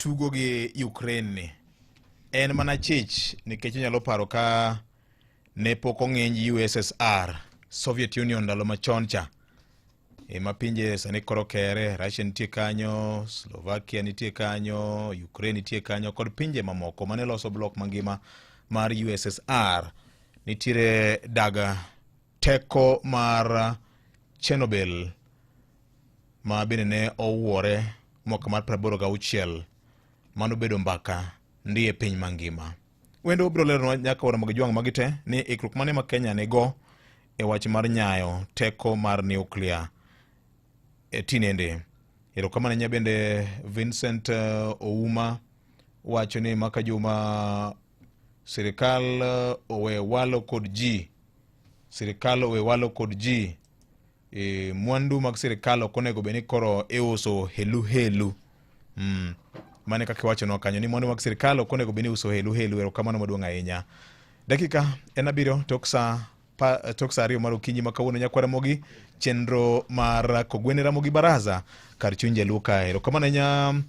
tugo gi Ukraine ni en mana chich nikech inyalo paro ka ne pok ong'inj USSR, Soviet Union ndalo machon cha e ma pinje sani koro kere, Russia nitie kanyo, Slovakia nitie kanyo, Ukraine nitie kanyo kod pinje mamoko mane loso block mangima mar USSR. Nitiere dag teko mar Chernobyl ma bende ne owuore mwaka mar 86 mano bedo mbaka ndi e piny mangima. Wendo biro leronwa nyaka Ramogi Jwang' magi te ni ikruok mane ma Kenya nigo e wach mar nyayo teko mar nuclear e tinende. Erokamano ahinya bende Vincent Ouma wacho ni maka juma sirikal owe walo kod ji, sirikal owe walo kod ji e, mwandu mag sirikal ok onego bed ni koro iuso helu helu. Mane kaka iwachonwa kanyo ni mwandu mag sirikal ok onego bed ni iuso helu helu. Erokamano maduong' ahinya. Dakika en 7 tok sa pa, tok sa 2 mar okinyi ma kawuono nyakwar Ramogi, chenro mar Kogwene Ramogi Baraza kar chuny Jaluo kae. Erokamano ahinya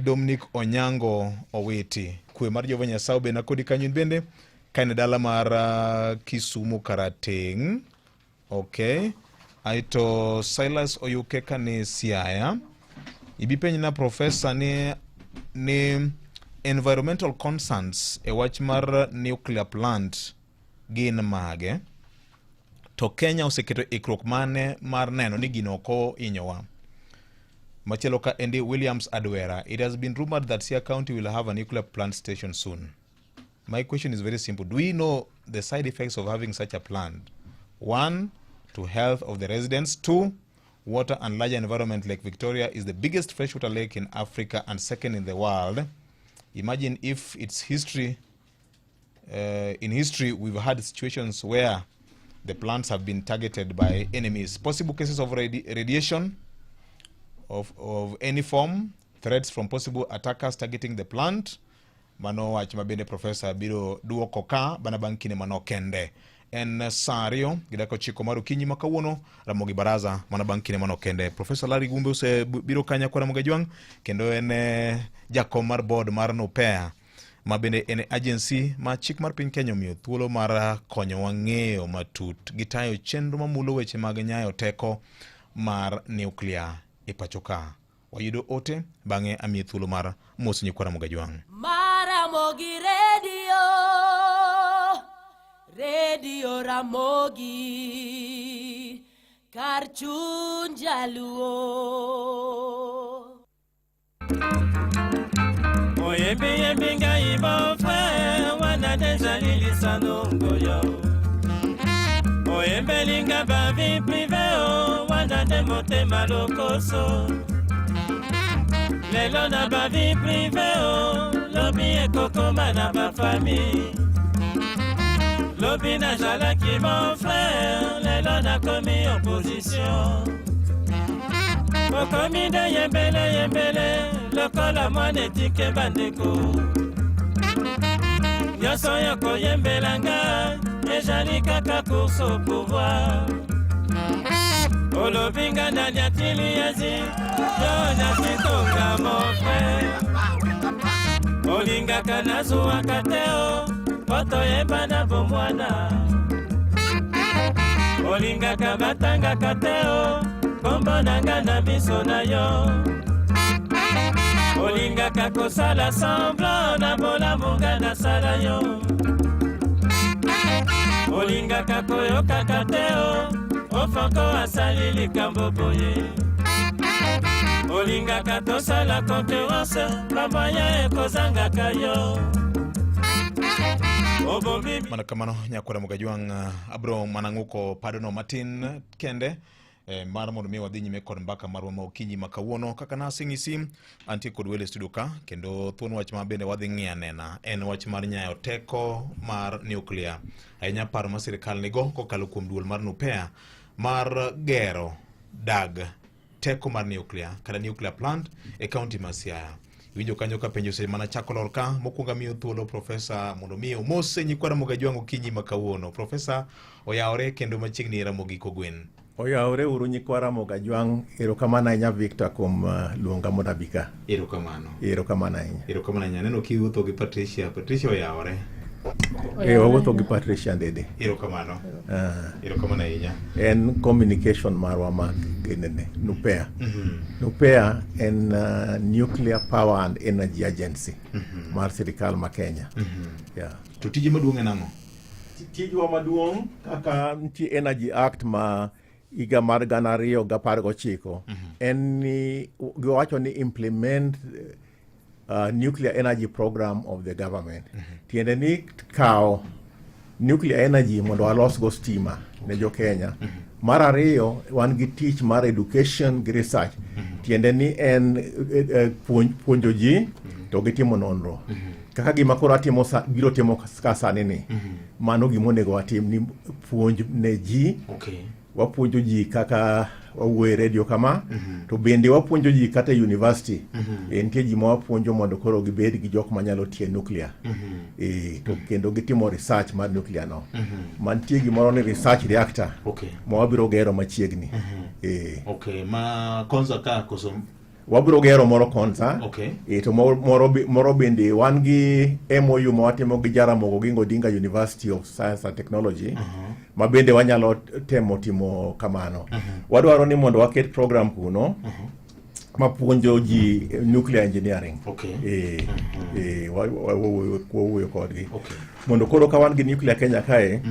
Dominic Onyango Owiti. Kwe mar Jehova Nyasaye obed kodi kanyo in bende ka in e dala mar Kisumu Karateng'. Okay. Aito Silas Oyuke kani Siaya. Ibi penj na professor ni environmental concerns e wach mar nuclear plant gin mage? To Kenya oseketo ikruok mane mar neno ni gino ok ohinyowa? Machielo ka endi Williams Adwera. It has been rumored that Siaya County will have a nuclear plant station soon. My question is very simple. Do we know the side effects of having such a plant? One, to health of the residents. Two, water and larger environment. Lake Victoria is the biggest freshwater lake in Africa and second in the world. Imagine if its history, in history, we've had situations where the plants have been targeted by enemies. Possible cases of radiation of any form, threats from possible attackers targeting the plant. Mano wach ma bende profesa biro duoko ka bana bang' kinde manok kende. En sa 2:09 mar okinyi ma kawuono, Ramogi Baraza mana bang' kinde manok kende. Profesa Larry Gumbe osebiro kanya kwa Ramogi Ajwang' kendo en jakom mar board mar NUPEA ma bende en agency ma chik mar piny Kenya omiyo thuolo mar konyowa ng'eyo matut gi tayo chenro mamulo weche mag nyayo teko mar nuclear e pacho ka. Wayudo ote, bang'e amiye thuolo mar moso nyikwa Ramogi Ajwang'. Maramogi Radio, Radio Ramogi, kar chuny Jaluo. Oyembi yembi ngai mon frère, wana nde ezali lisano ngoyo. Oyembelinga ba vie privée o, wana nde motema lokoso. Lelo na ba vie privée o, lobi ekokoma na ba famille. Lobi nazalaki mon frère, lelo nakomi opposition. Okomi nde yembele yembele lokola mwana etike. Bandeko nyonso yo koyembela nga ezali kaka course au pouvoir. Olobi nga naliatili yazi, yo natitonga. Mon frère, olingaka nazwaka te o po toyeba na bomwana. Olingaka batangaka te o kombo na nga na miso na yo. Olingaka kosala semblant na bolamu nga nasala yo. Olingaka koyokaka te o ofanko asali likambo boye. Olingaka tosala concurrence, bamoyen ekozangaka yo obombi. Mana kamano nyakwara Ramogi Ajwang', abro mana ng'uko padono matin kende mar mondo mi wadhi nyime kod mbaka marwa ma okinyi ma kawuono. Kaka naseng'isi, antie kod welo e studio ka kendo thuon wach ma bende wadhi ng'iyo anena en wach mar nyayo teko mar nuclear, ahinya paro ma sirikal nigo kokalo kuom duol mar NUPEA mar gero dag teko mar nuclear kata nuclear plant e kaunti ma Siaya. Iwinjo kanyo ka penjo ose mana chako lor ka. Mokwongo amiyo thuolo profesa mondo mi omose nyikwa Ramogi Ajwang' okinyi ma kawuono. Profesa oyawore kendo machiegni Ramogi Kogwen. Oyawre uru nyikwa Ramogi Ajwang', erokamano ahinya Victor kuom luonga mondo abi ka. Erokamano. Erokamano ahinya. Erokamano ahinya. Aneno kiwuotho gi Patricia. Patricia oyawore. Eh, wawuotho gi Patricia Ndede. Erokamano. Erokamano ahinya. En communication marwa ma ginene, NUPEA. NUPEA en Nuclear Power and Energy Agency mar sirikal ma Kenya. Yeah. To tije maduong' en ang'o? Tijwa maduong' kaka nitie Energy Act ma higa mar 2019 en ni giwacho ni implement nuclear energy program of the government. Tiende ni kawo nuclear energy mondo walosgo stima ne jo Kenya. Mar ariyo, wan gi tich mar education gi research. Tiende ni en puonjo ji to gi timo nonro. Kaka gima koro atimo biro timo ka sani ni. Mano gima onego watim ni puonj ne ji. Wapuonjo ji kaka wawuoyo e radio kama, to bende wapuonjo ji kata e university. Nitie ji ma wapuonjo mondo koro gibed gi jok manyalo tiyo e nuclear. To kendo gitimo research mar nuclear no. Mantie gimoro ni research reactor. Ma wabiro gero machiegni. Okay, ma Konza ka koso? Wabiro gero moro Konza. To moro bende wan gi MOU ma watimo gi Jaramogi Oginga Odinga University of Science and Technology. Ma bende wanyalo temo timo kamano. Wadwaro ni mondo waket program kuno ma puonjo ji nuclear engineering. Wawuoyo kodgi. Mondo koro ka wan gi nuclear Kenya kae,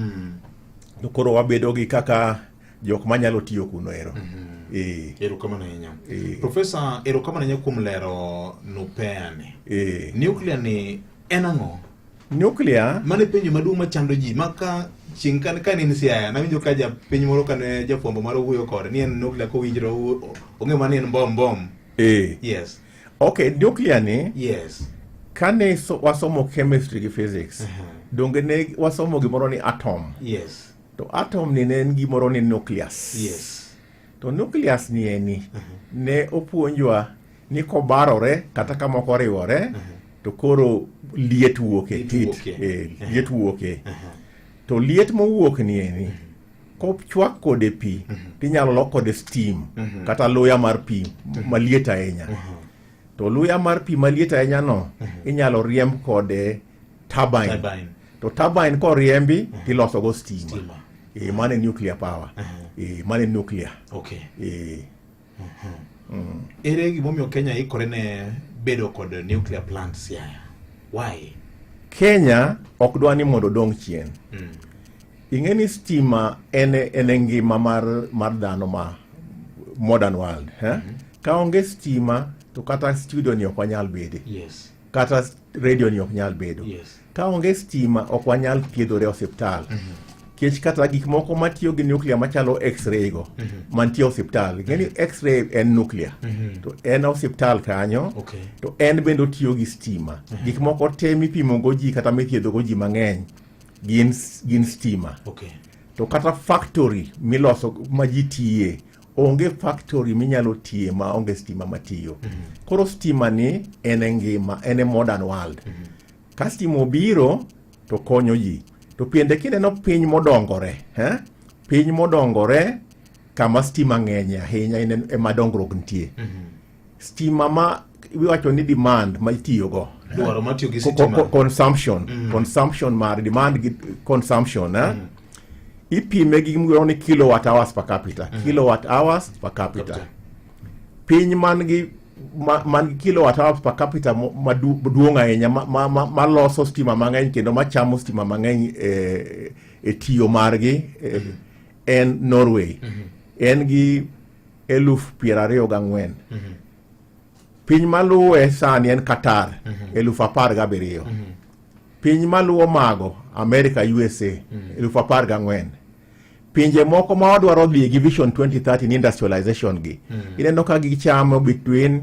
to koro wabedo gi kaka jok manyalo tiyo kuno ero. Erokamano ahinya. Professor, erokamano ahinya kuom lero NUPEA ni. Nuclear ni en ang'o? Nuclear? Mano e penjo maduong' machando ji, ma ka chieng' ka ne en Siaya, nawinjo ka japiny moro kane jafwambo moro wuoyo kode ni en nuclear kowinjore ong'e mana ni en mbom mbom. Yes. Okay, nuclear ni. Yes. Kane wasomo chemistry gi physics, donge ne wasomo gimoro ni atom. Yes. To atom ni ne en gimoro ni nucleus. Yes. To nucleus ni eni, ne opuonjwa ni kobarore kata ka moko oriwore, to koro liet wuoke, Liet heat, wuoke. Liet wuoke. To liet mowuok ni eni, kochwak kode pi, tinyalo lok kode steam, kata luya mar pi maliet ahinya. To luya mar pi maliet ahinya no, inyalo riemb kode turbine. Turbine. To turbine koriembi, tiloso go stima. Stima. Mano e nuclear power. Mano e nuclear. Ere gimomiyo Kenya ikore ne bedo kod nuclear plant Siaya? Why? Kenya ok dwa ni mondo odong' chien. Ing'e ni stima en e ngima mar dhano ma modern world. Ka onge stima to kata studio ni ok wanyal bede. Kata radio ni ok nyal bedo. Ka onge stima ok wanyal thiedhore e osiptal. Kech kata gik moko matiyo gi nuclear machalo x-ray go, mantie osiptal. Ing'e ni x-ray en nuclear. To en osiptal kanyo, to en bende otiyo gi stima. Gik moko te mipimo go ji kata mithiedho go ji mang'eny gin stima. To kata factory miloso ma ji tiye, onge factory minyalo tiye ma onge stima matiyo. Koro stima ni en e ngima, en e modern world. Ka stima obiro to konyo ji. To piende kineno piny modongore, Piny modongore kama stima ng'enye ahinya ema dongruok nitie. Stima ma iwacho ni demand ma itiyogo. Dwaro ma tiyo gi sitima. Consumption mar demand gi consumption, Ipime gi gimoro ni kilowatt hours per capita. Kilowatt hours per capita. Capita. Piny man gi man gi kilowatt hours per capita maduong' ahinya, ma loso stima mang'eny kendo machamo stima mang'eny e tiyo margi, en Norway. En gi eluf piero ariyo gang'wen. Piny maluwe sani en Qatar, eluf apar gabiriyo. Piny maluwo mago, America, USA, eluf apar gang'wen. Pinje moko ma wadwaro dhi gi Vision 2030 ni industrialization gi, ineno ka gichamo between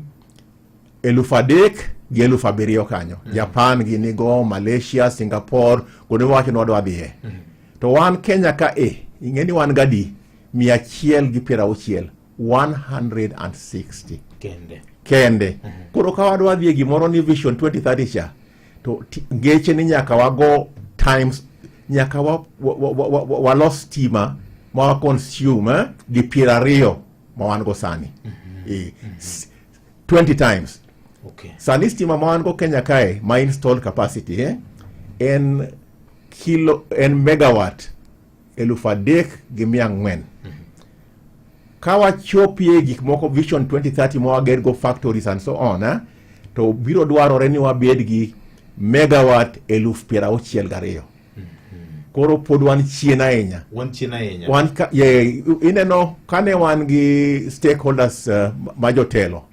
eluf adek gi eluf abiriyo kanyo. Japan gi nigo, Malaysia, Singapore, kuonde mawacho ni wadwa dhiye. To wan Kenya ka e, ing'e ni wan gadi mia achiel gi piero auchiel, 160. Kende. Kende. Koro ka wadwa dhi e gimoro ni Vision 2030 cha, to ngeche ni nyaka wago times, nyaka walos stima ma wa consume di 20 ma wan go sani. 20 times. Sani stima ma wan go Kenya kae ma installed capacity en kilo en megawatt 3400. Ka wachopie gik moko Vision 2030 ma wager go factories and so on, to biro dwarore ni wabed gi megawatt 62,000. Koro pod wan chien ahinya. Wan chien ahinya. Wan ka, ye, ineno kane wan gi stakeholders ma jotelo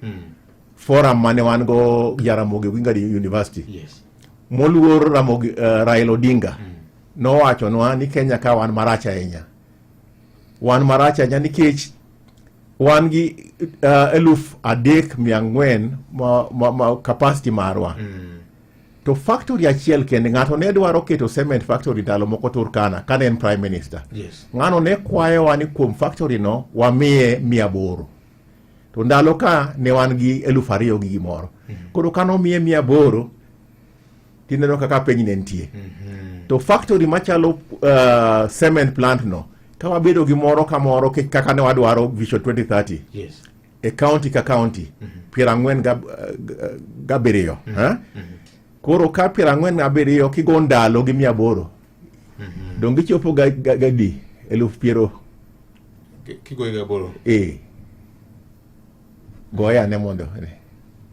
forum mane wan go Jaramogi Oginga University, moluor Ramogi, Raila Odinga nowachonwa ni Kenya ka wan marach ahinya, wan marach ahinya nikech wan gi 3400 ma capacity marwa to factory achiel kende. Ng'ato ne dwaro keto cement factory ndalo moko Turkana kane en prime minister. Ng'ano ne kwayowa ni kuom factory no wamiye 800, to ndalo ka ne wan gi 2000 gi gimoro. Koro kanomiye 800, tineno kaka piny ne nitie. To factory machalo cement plant no, ka wabedo gi moro ka moro kaka ne wadwaro Vision 2030 e county ka county 47, eh? Koro ka 47 kigo ndalo gi 800, dong gichopo gadi eluf piero Kigoyo gi aboro. E goye ane mondo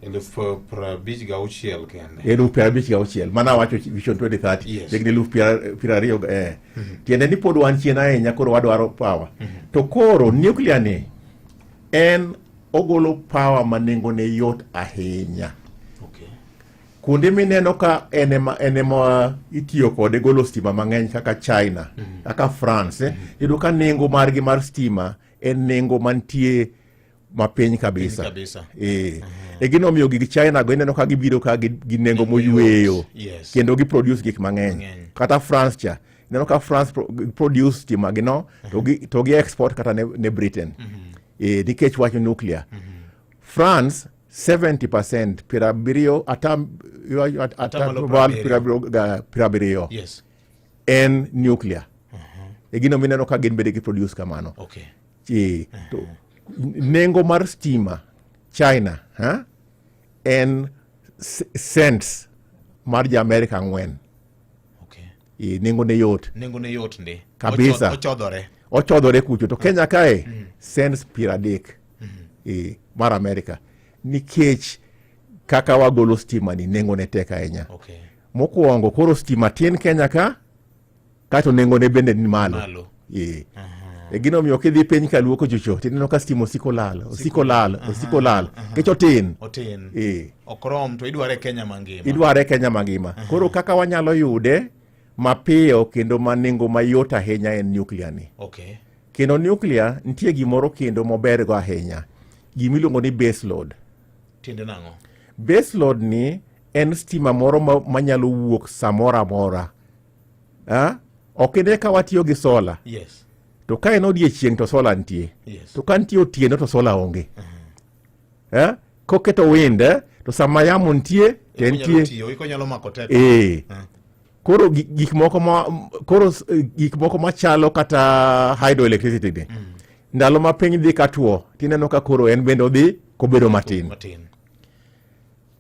56,000 kende. 56,000 mana wacho Vision 2030. Chiegni eluf 20, eh. Tiende ni pod wan chien ahinya. Koro wadwaro power, to koro nuclear ni en ogolo power ma nengone yot ahinya. Kuonde mineno ka en ema itiyo kode golo stima mang'eny kaka China, kaka France, iyudo ka nengo margi mar stima en nengo mantie mapiny kabisa. Piny kabisa. E gino omiyo gig China go ineno ka gibiro ka gi nengo moyweyo kendo gi produce gik mang'eny. Mang'eny. Kata France cha ineno ka France produce stima gi no to gi export kata ne Britain, nikech wach nuclear. France 70%, 70 Atamalo 70 en nuclear. E gino mineno ka gin bende gi produce kamano. To nengo mar stima China, ha? En cents mar ja Amerika 4. Nengo ne yot. Nengo ne yot ndi. Kabisa. Ochodhore. Ochodhore kucho. To Kenya kae cents 30 mar Amerika, nikech kaka wagolo stima ni nengo ne tek ahinya. Mokwongo koro stima tin Kenya ka kato nengo ne bende ni malo. Malo. E gino omiyo kidhi piny kaluoko chocho tineno ka stima osiko lal, osiko lal, osiko lal nikech otin. Otin. Ok rom to idware Kenya mangima. Idware Kenya mangima. Koro kaka wanyalo yude mapiyo kendo ma nengo mayot ahinya en nuclear ni. Kendo nuclear nitie gimoro kendo mobergo ahinya, gimiluongo ni base load. Tiende nang'o? Base load ni en stima moro manyalo wuok samoro amora. Ok ine ka watiyo gi solar. To ka en odiechieng' to solar nitie. To ka nitie otieno to solar onge. Koketo wind, to sama yamo nitie to entie. Iko nyalo mako teko. Koro gik moko ma koro gik moko machalo kata hydroelectricity ni. Ndalo ma piny dhi ka tuo, tineno ka koro en bende odhi kobedo matin. Matin.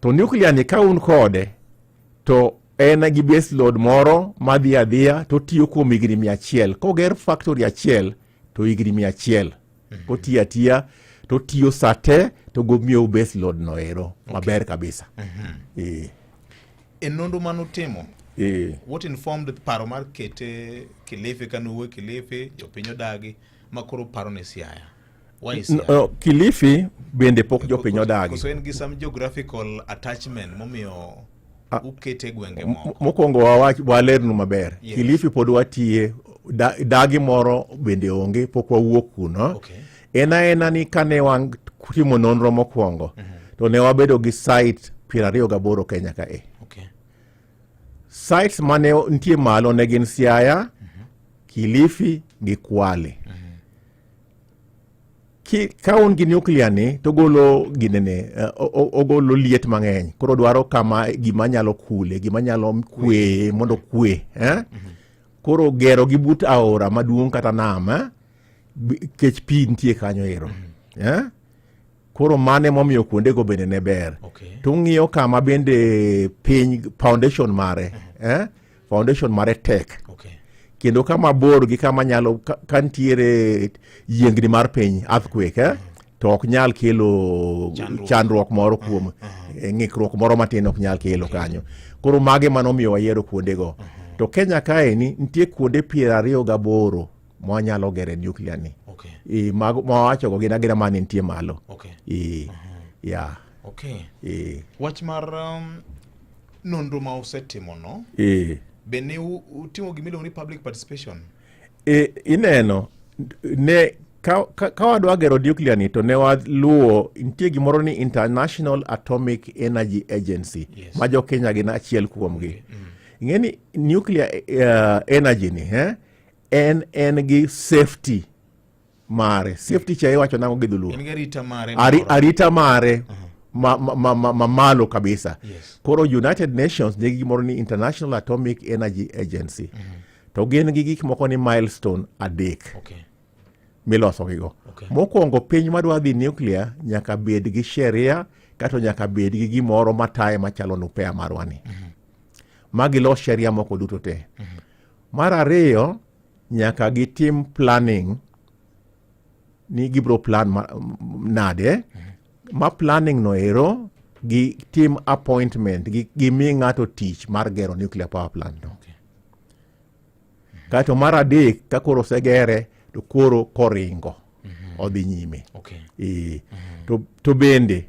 To nuclear ni ka un kode to en gi base load moro madhi adhiya to tiyo kuom higni 100. Koger factory achiel to higni 100 kotiyo atiya to tiyo sa te to gomiyou base load no ero maber kabisa. E nonro manutimo, what informed paro mar kete Kilifi kanuwuok Kilifi, jopiny odagi, ma koro paro ne Siaya? Why Siaya? No, Kilifi bende pok jopiny odagi. Koso en gi some geographical attachment momiyo ukete e gwenge moko? Mokwongo wawach walernu maber. Kilifi pod watiye, dagi moro bende onge, pok wawuok kuno. En aena ni kane wan timo nonro mokwongo, to ne wabedo gi site 28 Kenya kae. Sites mane nitie malo ne gin Siaya, Kilifi gi Kwale. Ka un gi nuclear ni to golo ginene, ogolo liet mang'eny, koro dwaro kama gima nyalo kule, gima nyalo kweye mondo kwe, eh? Koro gero gi but aora maduong' kata nam, eh? Kech pi nitie kanyo ero. Eh? Koro mano emomiyo kuondego bende ne ber. To ung'iyo kama bende piny foundation mare, eh? Foundation mare tek. Kendo kama bor gi kama nyalo ka nitiere yiengni mar piny earthquake, eh? To ok nyal kelo Chandruok. Chandruok moro kuom ng'ikruok moro matin ok nyal kelo kanyo. Koro mage manomiyo wayiero kuondego. To Kenya kaeni nitie kuonde 28 mwanyalo gere nuclear ni. E, mago mawachogo gin agina mane nitie malo. E, ya. E. Wach mar nonro ma usetimono, be ne utimo gimiluongo ni public participation? E, ineno ne ka wadwa gero nuclear ni to ne waluwo nitie gimoro ni International Atomic Energy Agency ma jo Kenya gin achiel kuomgi. Ing'e ni nuclear energy ni en gi safety mare. Safety cha iwacho nang'o gi dholuo? En gi arita mare Ari, moro. Arita mare ma malo kabisa. Koro United Nations nigi gimoro ni International Atomic Energy Agency. To gin gi gik moko ni milestone 3 miloso gigo. Mokwongo, piny madwa dhi nuclear nyaka bed gi sheria kato nyaka bed gi gimoro mataye machalo NUPEA marwa ni. Ma gilos sheria moko duto te. Mar ariyo, nyaka gitim planning ni gibro plan nade ma planning no ero gitim appointment gimi ng'ato tich mar gero nuclear power plant no. Kaeto mar adek, ka koro osegere to koro koringo odhi nyime. E, to bende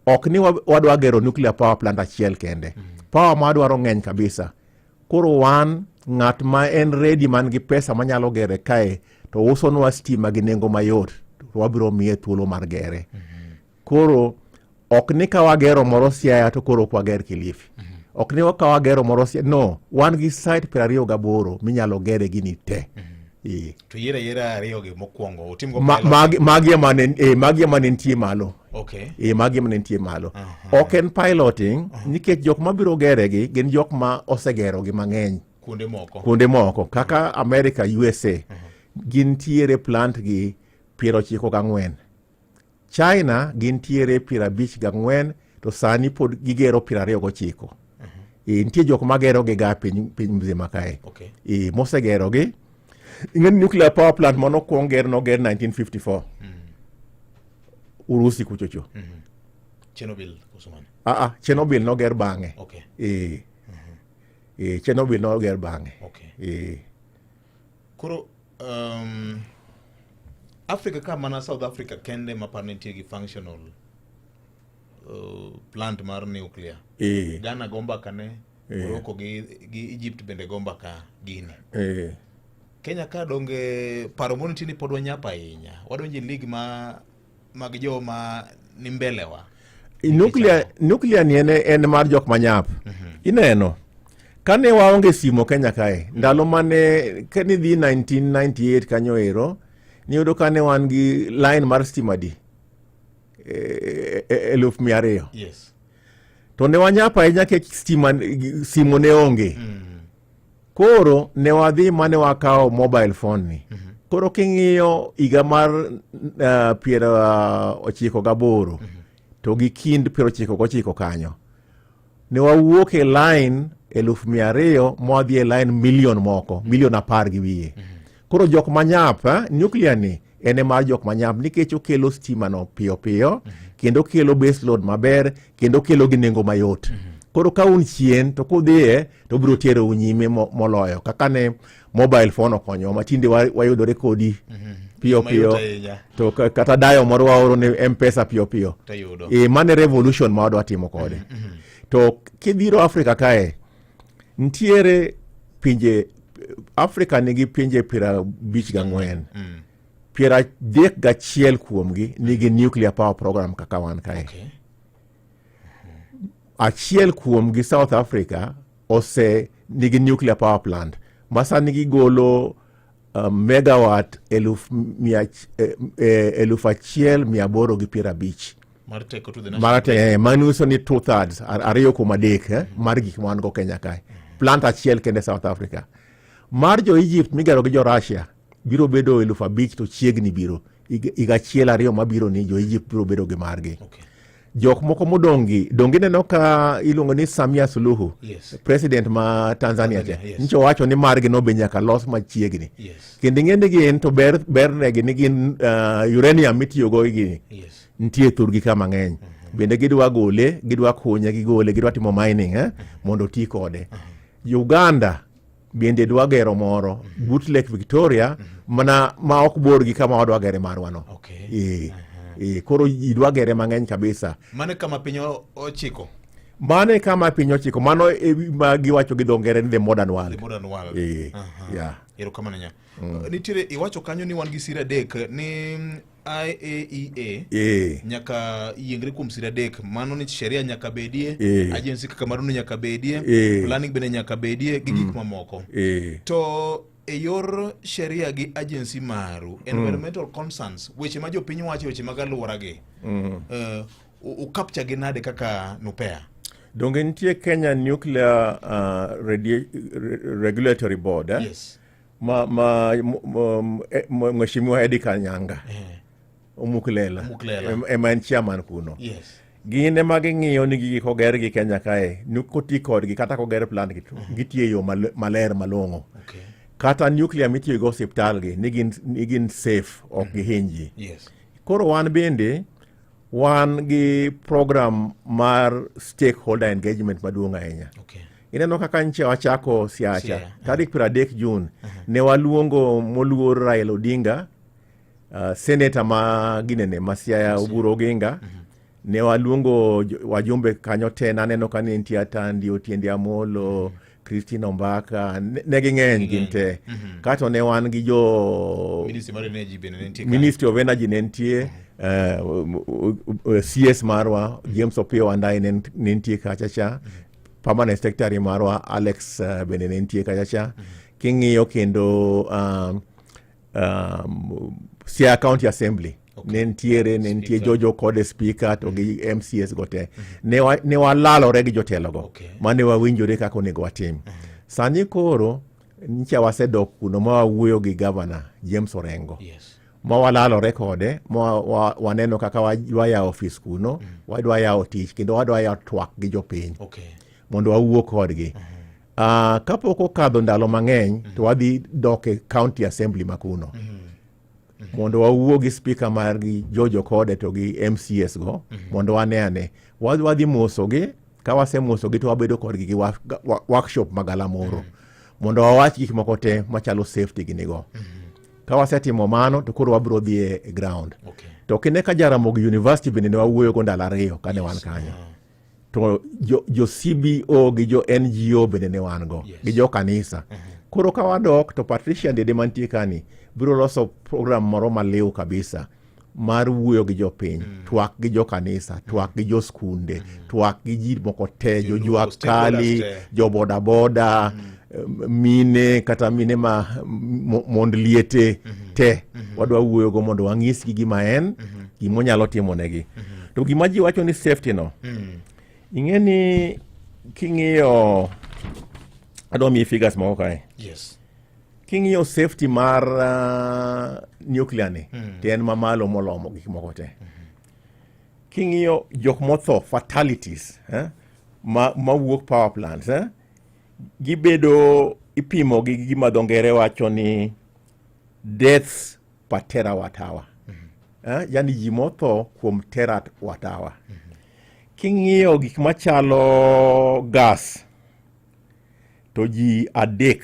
ok ni wadwa gero nuclear power plant achiel kende. Power ma wadwaro ng'eny kabisa. Koro wan ng'at ma en ready man gi pesa manyalo gere kae to usonwa stima gi nengo mayot to wabiro miye thuolo mar gere. Koro ok ni ka wagero moro Siaya to koro ok wager Kilifi. Ok ni ka wagero moro Siaya, no, wan gi site 28 minyalo gere gini te. E. To yiero ayiera ariyo gi mokwongo utimgo pilot. Magi ema ne nitie malo. E, magi ema ne nitie malo. Ok en piloting nikech jok mabiro gere gi gin jok ma osegero gi mang'eny kuonde moko. Kuonde moko kaka America, USA gintiere plant gi 94. China gintiere 54 to sani pod gigero 29. E, nitie jok magero gi ga piny mzima kae. E, mosegero gi. Ing'e ni nuclear power plant manokwong ger noger 1954. Urusi kuchocho. Chernobyl koso mane? Ah, ah, Chernobyl noger bang'e. E, e, Chernobyl noger bang'e. E. Koro Africa ka mana South Africa kende ma par nitie gi functional plant mar nuclear. Ghana go mbaka ne, Morocco gi Egypt bende go mbaka gini. Kenya ka donge paro moro nitie ni pod wanyap ahinya. Wadonjo e league ma mag joma ni mbelewa. Nuclear ni en mar jok manyap. Ineno kane waonge simo Kenya kae ndalo mane kanidhi 1998 kanyo ero niyudo kane wan gi line mar stima di 200,000. To ne wanyap ahinya kech stima simo ne onge. Koro ne wadhi mane wakawo mobile phone ni. Koro king'iyo higa mar 98 to gi kind 99 kanyo ne wawuok e line 200,000 mwadhi e line milion moko milion 10 gi wiye. Koro jok manyap, nuclear ni en e mar jok manyap nikech okelo stima no piyo piyo kendo okelo base load maber kendo okelo gi nengo mayot. Koro ka un chien to kudhiye to biro terou nyime moloyo kaka ne mobile phone okonyowa ma tinde wayudore kodi piyo Mayot piyo ahinya. To kata dayo moro waoro ne M-Pesa piyo piyo. Tayudo. E, mano e revolution ma wadwa timo kode. To kidhiro Afrika kae nitiere pinje Afrika nigi pinje 54. 31 kuomgi nigi nuclear power program kaka wan kae. Achiel kuomgi, South Africa, ose nigi nuclear power plant ma sani gigolo megawatt 1850. Mar teko to the Mar national manyiso ni 2/3, 2/3 mar gik ma wan go Kenya kae. Plant achiel kende South Africa. Mar jo Egypt migero gi jo Russia biro bedo 5,000 to chiegni biro higa achiel ariyo mabiro ni jo Egypt biro bedo gi margi. Jok moko modong' gi donge ineno ka iluongo ni Samia Suluhu president ma Tanzania cha nyicha owacho ni margi no be nyaka los machiegni. Kendo ing'e ni gin to ber bernegi ni gin uranium mitiyogo gi gini nitie thurgi ka mang'eny. Bende gidwa gole, gidwa kunye gigole, gidwa timo mining mondo oti kode. Uganda bende dwa gero moro but Lake Victoria mana ma ok bor gi kama wadwa gere marwa no. Koro idwa gere mang'eny kabisa. Mano e kama piny ochiko. Mano e kama piny ochiko. Mano e ma giwacho gi dho ngere ni the modern world. The modern world. Yeah. Erokamano nya. Nitiere iwacho kanyo ni wan gi siri adek ni IAEA nyaka yiengre kuom siri adek. Mano ni sheria nyaka bedie, agency kaka maruno nyaka bedie, planning bende nyaka bedie gi gik mamoko. To e yor sheria gi agency maru, environmental concerns, weche ma jopiny wacho, weche mag alwora gi, ukapcha gi nade kaka NUPEA? Donge nitie Kenya Nuclear Regulatory Board? Yes. Ma Mheshimiwa Eddie Kanyanga. Omuklela. Omuklela. Ema en chairman kuno. Yes. Gin ema ging'iyo ni gigi koger gi Kenya kae, ni koti kodgi kata koger plant gi, gitiyo e yo maler malong'o. Kata nuclear mitiyo go osiptal gi, ni gin safe, ok gihiny ji. Koro wan bende, wan gi program mar stakeholder engagement maduong' ahinya. Ineno kaka nche wachako siacha, Siaya, tarik 30 Jun, ne waluongo moluor Raila Odinga, senator ma ginene ma Siaya Oburu Oginga, ne waluongo wajumbe kanyo te, naneno ka ne nitie Atandi, Otiende Amolo, Christine Ombaka, ne ging'eny gin te. Kato ne wan gi jo Ministry mar Energy bende ne nitie kanyo. Ministry of Energy ne nitie, CS marwa James Opiyo Wandayi ne nitie kacha cha, Permanent Secretary marwa Alex bende ne nitie kacha cha. King'iyo kendo Siaya County Assembly ne nitiere, ne nitie Speaker. Jojo kode speaker to gi MCS go te. Ne walalore gi jotelo go mane wawinjore kaka onego watim. Sani koro nyicha wasedok kuno ma wawuoyo gi Governor James Orengo. Ma walalore kode, ma waneno kaka wadwa yawo ofis kuno, wadwa yawo tich kendo wadwa yawo twak gi jopiny. Mondo wawuo kodgi. Kapok okadho ndalo mang'eny, to wadhi dok e county assembly ma kuno. Mondo wawuo gi speaker margi Jojo Kode to gi MCS go, mondo wane ane. Wadhi mosogi, ka wasemosogi to wabedo kodgi gi workshop magalamoro. Mondo wawach gik moko te machalo safety gini go. Ka wasetimo mano to koro wabiro dhi e ground. To kine ka Jaramogi University bende ne wawuoyo go ndalo ariyo kane wan kanyo. To jo CBO gi jo NGO bende ne wan go, gi jo kanisa. Koro ka wadok to Patricia Ndede mantie kani biro loso program moro maliw kabisa mar wuoyo gi jopiny, twak gi jo kanisa, twak gi jo skunde, twak gi ji moko te, jo Jolupo, jua stakeholders kali, te. jo bodaboda, mine kata mine ma mond liete te. Wadwa wuoyo go mondo wang'isgi gima en, gima onyalo timonegi. To gima ji wacho ni safety no, ing'e ni king'iyo, adwa miyi figures moko kae. King'iyo safety mar nuclear ni, to en mamalo molomo gik moko te. King'iyo jok motho, fatalities, mawuok power plants, gibedo ipimo gi gima dho ngere wacho ni deaths per terawatt hour. Yani ji motho kuom terawatt hour. King'iyo gik machalo gas, to ji 3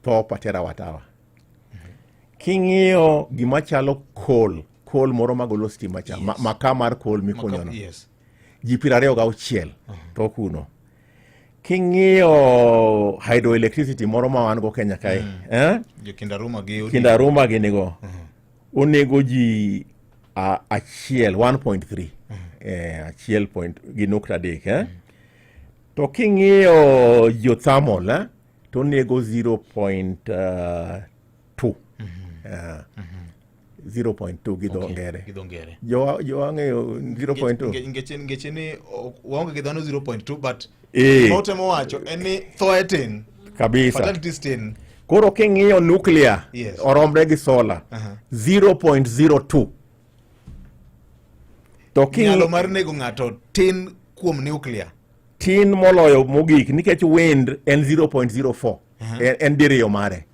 tho per terawatt hour. King'iyo gima chalo coal, coal moro magolo stima cha, makaa mar coal mikunyo no. Ji 26 tho kuno. King'iyo hydroelectricity moro ma wan go Kenya kae, Jo Kindaruma gi Odinga. Kindaruma gini go. Onego ji achiel, 1.3. Achiel point gi nukta adek, To king'iyo geothermal, to onego zero point, two. 0.2 gi dho ngere. Gi dho ngere. Jo ang'eyo 0.2. Ngeche ni waonge gi dhano 0.2, but ma utemo wacho en ni thoe tin. Kabisa. Fatalities tin. Koro king'iyo nuclear oromre gi solar 0.02. To Nyalo mar nego ng'ato tin kuom nuclear. Tin moloyo mogik nikech wind en 0.04. En diriyo mare.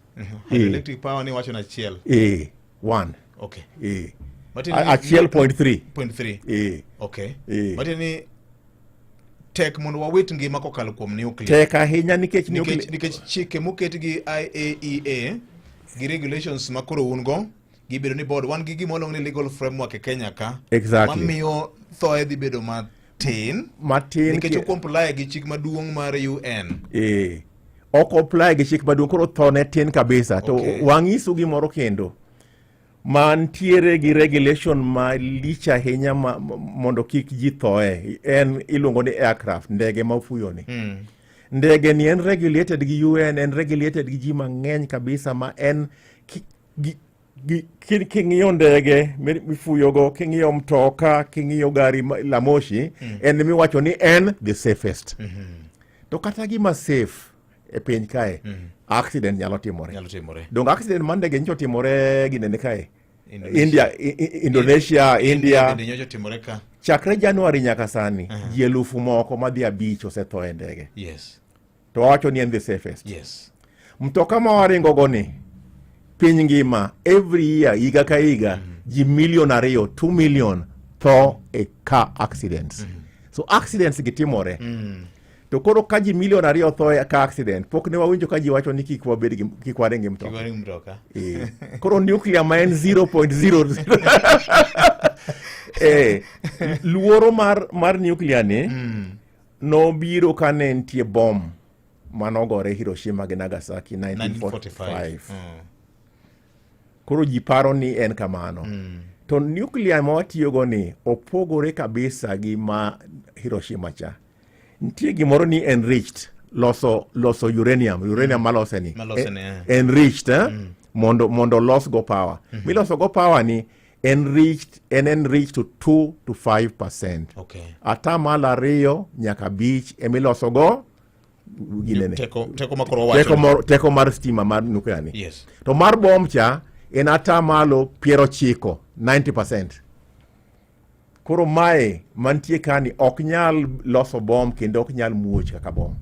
Electric power ni wacho na achiel. 1. Okay. 1.3. 0.3. Okay. Matiende ni tek mondo wawit ngima kokalo kuom nuclear. Tek ahinya nikech nikech chike moket gi IAEA gi regulations ma koro un go gibedo ni board wan gi gima waluongo ni legal framework e Kenya ka mamiyo thoe dhi bedo matin matin nikech o comply gi chik maduong' mar UN. Ok comply gi chik maduong', koro tho ne tin kabisa. To wang'isu gimoro kendo mantiere gi regulation malich ahinya mondo kik ji thoe, en iluongo ni aircraft, ndege ma fuyo ni. Ndege ni en regulated gi UN, en regulated gi ji mang'eny kabisa, ma en king'iyo ndege mifuyogo, king'iyo mtoka, king'iyo gari la moshi, en miwacho ni en the safest. To kata gima safe e piny kae, accident nyalo timore. Nyalo timore. Donge accident mar ndege nyocha otimore ginene kae? Indonesia. India, Indonesia, India. Bende nyocha otimore ka. Chakre January nyaka sani, ji 5,000 moko madhi 5 osetho e ndege. To wawacho ni en the safest. Mtoka ma waringo go ni, piny ngima, every year, higa ka higa, ji milion ariyo, 2 million, tho e car accidents. So accidents gi timore. To koro ka ji milion ariyo tho e car accident, pok ne wawinjo ka ji wacho ni kik wabed gi, kik waring gi mtoka. Kik waring mtoka. Koro nuclear ma en 0.0. Luoro mar nuclear ni nobiro ka ne nitie bomb manogore Hiroshima gi Nagasaki 1945. Koro ji paro ni en kamano. To nuclear ma watiyogo ni opogore kabisa gi ma Hiroshima cha. Nitie gimoro ni enriched, loso uranium, uranium malose ni. Malose ni, eh. Enriched, mondo los go power. Miloso go power ni enriched, en enriched to 2 to 5%. Atamalo ariyo nyaka abich emiloso go ginene. Teko ma koro wacho Teko ni. teko mar stima mar nuclear ni. To mar bomb cha en atamalo piero ochiko, 90%. Koro mae mantie kani ok nyal loso bomb kendo ok nyal muoch kaka bomb.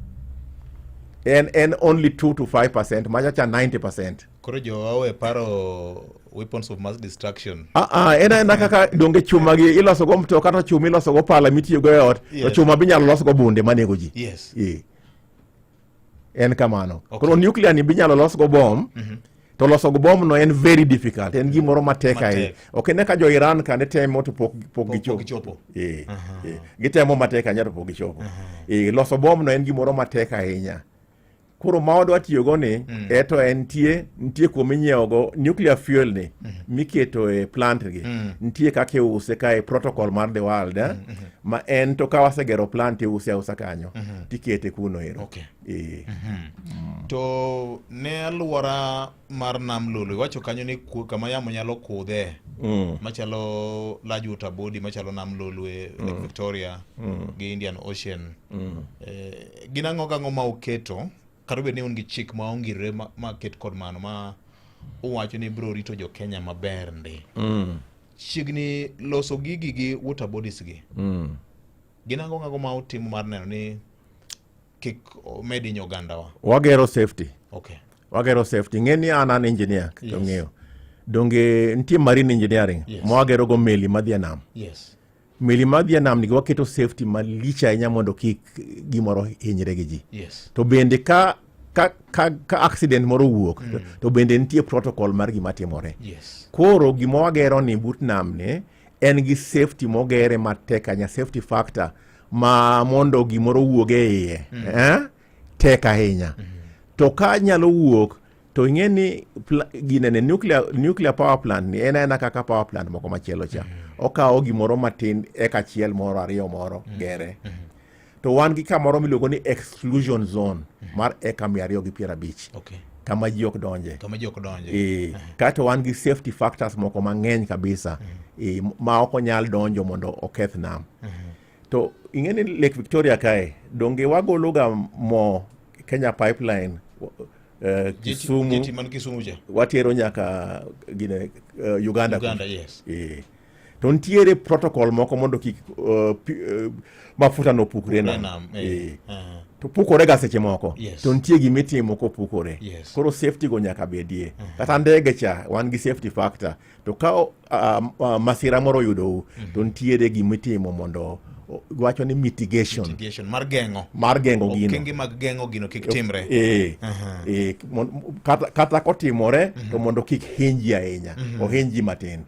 En only 2 to 5%, macha cha 90%. Koro jowa owe paro weapons of mass destruction. En aena kaka donge chuma gi iloso go mtoka to chuma iloso go pala mitiyo go e ot, to chuma binyalo los go bunde manego ji. En kamano. Koro nuclear ni binyalo los go bomb, to loso go bomb no en very difficult, en gimoro matek ahinya. Ok ine ka jo Iran ka ne temo to pok Pok gichopo. gichopo. Gitemo matek ahinya to pok gichopo. Loso bomb no en gimoro matek ahinya. Koro ma wadwa tiyogo ni, eto en nitie kuom inyiewogo nuclear fuel ni, miketo e plant gi. Nitie kaka iuse ka e protocol mar the world, ma en to ka wasegero plant iuse ausa kanyo, tikete kuno ero. To ne alwora mar Nam Lolwe, iwacho kanyo ni kama yamo nyalo kudhe, machalo large water body, machalo Nam Lolwe, Lake Victoria, gi Indian Ocean. Gin ang'o gang'o ma uketo, kata obed ni un gi chik ma ongirore ma ket kod mano, ma uwacho ni biro rito jo Kenya maber ndi. Chiegni loso gigi gi water bodies gi. Gin ang'o gang'o ma utimo mar neno ni kik omed hinyo ogandawa? Wagero safety. Wagero safety. Ng'e ni an an engineer, to ng'eyo. Donge nitie marine engineering, ma wagero go meli madhi e nam. Meli madhi e nam nigi waketo safety malich ahinya mondo kik gimoro hinyre gi ji. To bende ka accident moro owuok, to bende nitie protocol mar gima timore. Koro gima wagero ni but nam ni en gi safety mogere matek ahinya, safety factor ma mondo gimoro owuog e iye, tek ahinya. To ka nyalo wuok, to ing'e ni ginene nuclear power plant ni en aena kaka power plant moko machielo cha. Okawo gimoro matin eka achiel moro ariyo moro gere. To wan gi kamoro miluongo ni exclusion zone mar eka mia ariyo gi piero abich. Kama ji ok donje. Kama ji ok donje. Kato wan gi safety factors moko mang'eny kabisa, ma ok onyal donjo mondo oketh nam. To ing'e ni Lake Victoria kae, donge wagolo ga mo Kenya pipeline Kisumu. Jetty man Kisumu cha. Watero nyaka gine Uganda. Uganda, yes. To nitiere protocol moko mondo kik mafuta no pukre nam. Nam. To pukore ga seche moko. Yes. To nitie gimitimo kopukore. Yes. Koro safety go nyaka bedie. Kata ndege cha wan gi safety factor. To ka masira moro oyudou, to nitiere gimitimo mondo wacho ni mitigation. Mitigation mar geng'o. Mar geng'o gino. Okenge mag geng'o gino kik timre. Kata kotimore to mondo kik hiny ji ahinya. Ohiny ji matin.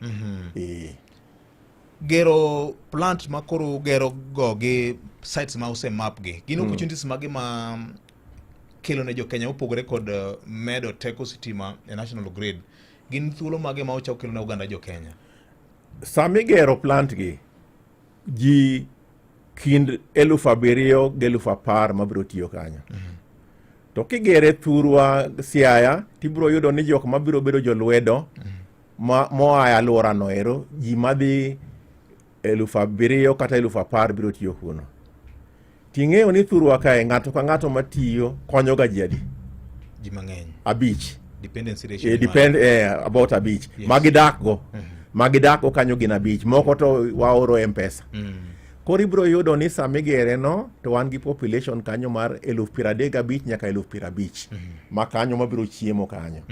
Gero plant ma koro gero go gi sites ma ose map gi gin opportunities mage ma kelo ne jo Kenya mopogore kod medo teko sitima e national grid? Gin thuolo mage ma ochako kelo ne oganda jo Kenya? Sama igero plant gi, ji kind 7,000 gi 10,000 mabiro tiyo kanyo. To kigere thurwa Siaya, tibiro yudo ni jok mabiro bedo jolwedo ma moa e alworano ero, ji madhi 7,000 kata 10,000 biro tiyo kuno. Ting'eyo ni thurwa kae ng'ato ka ng'ato matiyo konyoga ji adi? Ji mang'eny. Abich. Dependency ratio ni Depend about abich. Magidak go. Magidak go kanyo gin abich. Moko to waoro M-Pesa. Koro ibiro yudo ni sama igere no, to wan gi population kanyo mar 35,000 nyaka 50,000. Ma kanyo mabiro chiemo kanyo.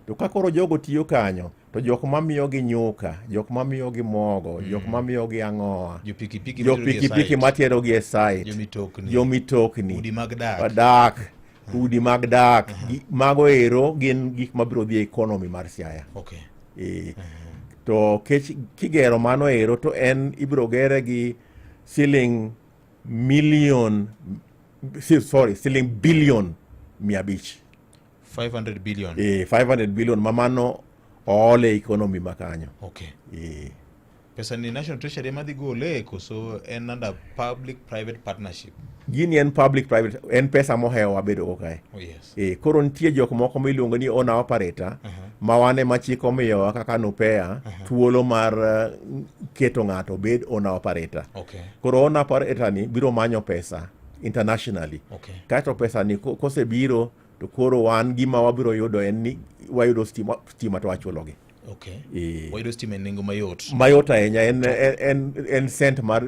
To ka koro jogo tiyo kanyo, to jok mamiyogi nyuka, jok mamiyogi mogo, jok mamiyogi ang'owa, Jo pikipiki jo materogi e pikipiki site. materogi e site, Jo mitokni. jo mitokni, Udi mag dak. Dak, udi mag dak, mago ero gin gik mabiro dhi e economy mar Siaya. To kech kigero mano ero to en ibiro gere gi siling million, sorry, siling billion 500. 500 billion. 500 billion ma mano oole economy ma kanyo. Pesa ni National Treasury ema dhi gole koso en under public private partnership? Gini en public private, en pesa mohewo wabedo go kae. Oh, yes. Koro nitie jok moko miluongo ni owner operator ma wan ema chik omiyowa kaka NUPEA thuolo mar keto ng'ato obed owner operator. Koro owner operator ni biro manyo pesa internationally. Kaeto pesa ni kosebiro to koro wan gima wabiro yudo en ni wayudo stima to wachulogi. Wayudo stima e nengo mayot. Mayot ahinya, en cent mar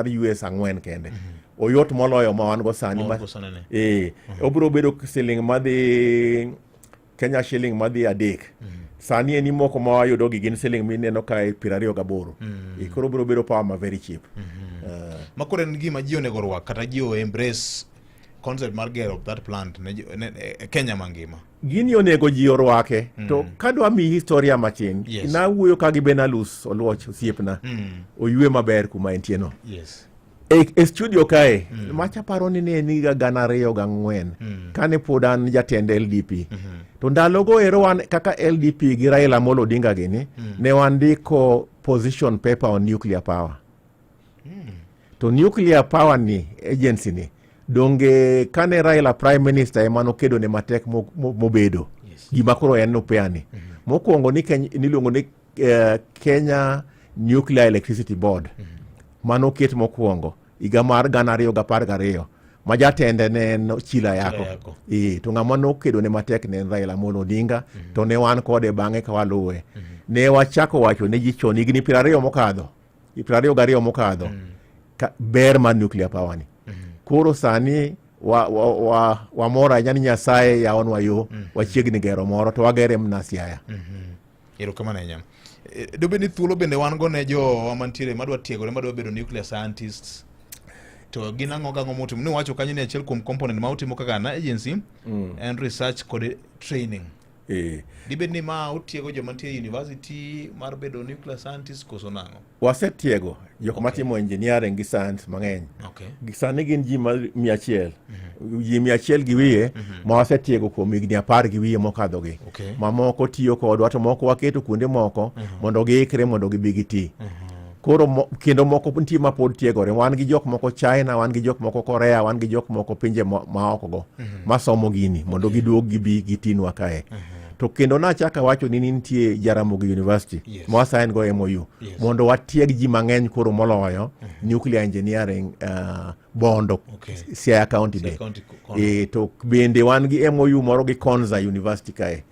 US 4 kende. Oyot moloyo ma wan go sani. Ma wan go sani ni. Obiro bedo siling madhi Kenya shilling madhi 3. Sani en moko ma wayudo gi gin siling mineno kae 28. Koro obiro bedo power ma very cheap. Ma koro en gima ji onego orwak kata ji o embrace concept mar gero that plant ne Kenya mangima. Gini onego ji orwake. To kadwa miyi historia matin, nawuoyo ka gi Benalus Oluoch osiepna. Oywe maber kuma entie no. E studio kae, macha paro ni ne en higa 2004, kane pod an jatend LDP. To ndalogo ero wan kaka LDP gi Raila Amolo Odinga gini, ne wandiko position paper on nuclear power. To nuclear power ni, agency ni, donge kane Raila prime minister ema nokedo ne matek mobedo. Gima koro en NUPEA ni. Mokwongo ni niluongo ni Kenya Nuclear Electricity Board. Mano ket mokwongo higa mar 2012 ma jatende ne en Chila Yako. Chila Yako. To ng'ama nokedo ne matek ne en Raila Amolo Odinga, to ne wan kode bang'e ka waluwe. Ne wachako wacho ne ji chon higni 20 mokadho, 22 mokadho, ka ber mar nuclear power ni. Koro sani wamor ahinya ni Nyasaye yawonwa yo, wachiegni gero moro to wagere mana Siaya. Erokamano ahinya. Dobed ni thuolo bende wan go ne jowa mantiere madwa tiegore, madwa bedo nuclear scientists, to gin ang'o gang'o motimo? Ni wacho kanyo ni achiel kuom component ma utimo kaka na agency en research kod training. Dibed ni ma utiego joma nitie e university mar bedo nuclear scientist koso nang'o? Wasetiego jok matimo engineering gi science mang'eny. Gi sani gin ji ma 100. Ji 100 gi wiye ma wasetiego kuom higni 10 gi wiye mokadho gi. Mamoko tiyo kodwa to moko waketo kuonde moko mondo giikre mondo gibi giti. Koro kendo moko nitie ma pod tiegore. Wan gi jok moko China, wan gi jok moko Korea, wan gi jok moko pinje ma oko go masomo gini mondo giduog gibi gitinwa kae. To kendo nachako awacho ni nitie Jaramogi University ma wasign go MOU mondo watieg ji mang'eny koro moloyo nuclear engineering Bondo, Siaya County be. County kono. To bende wan gi MOU moro gi Konza University kae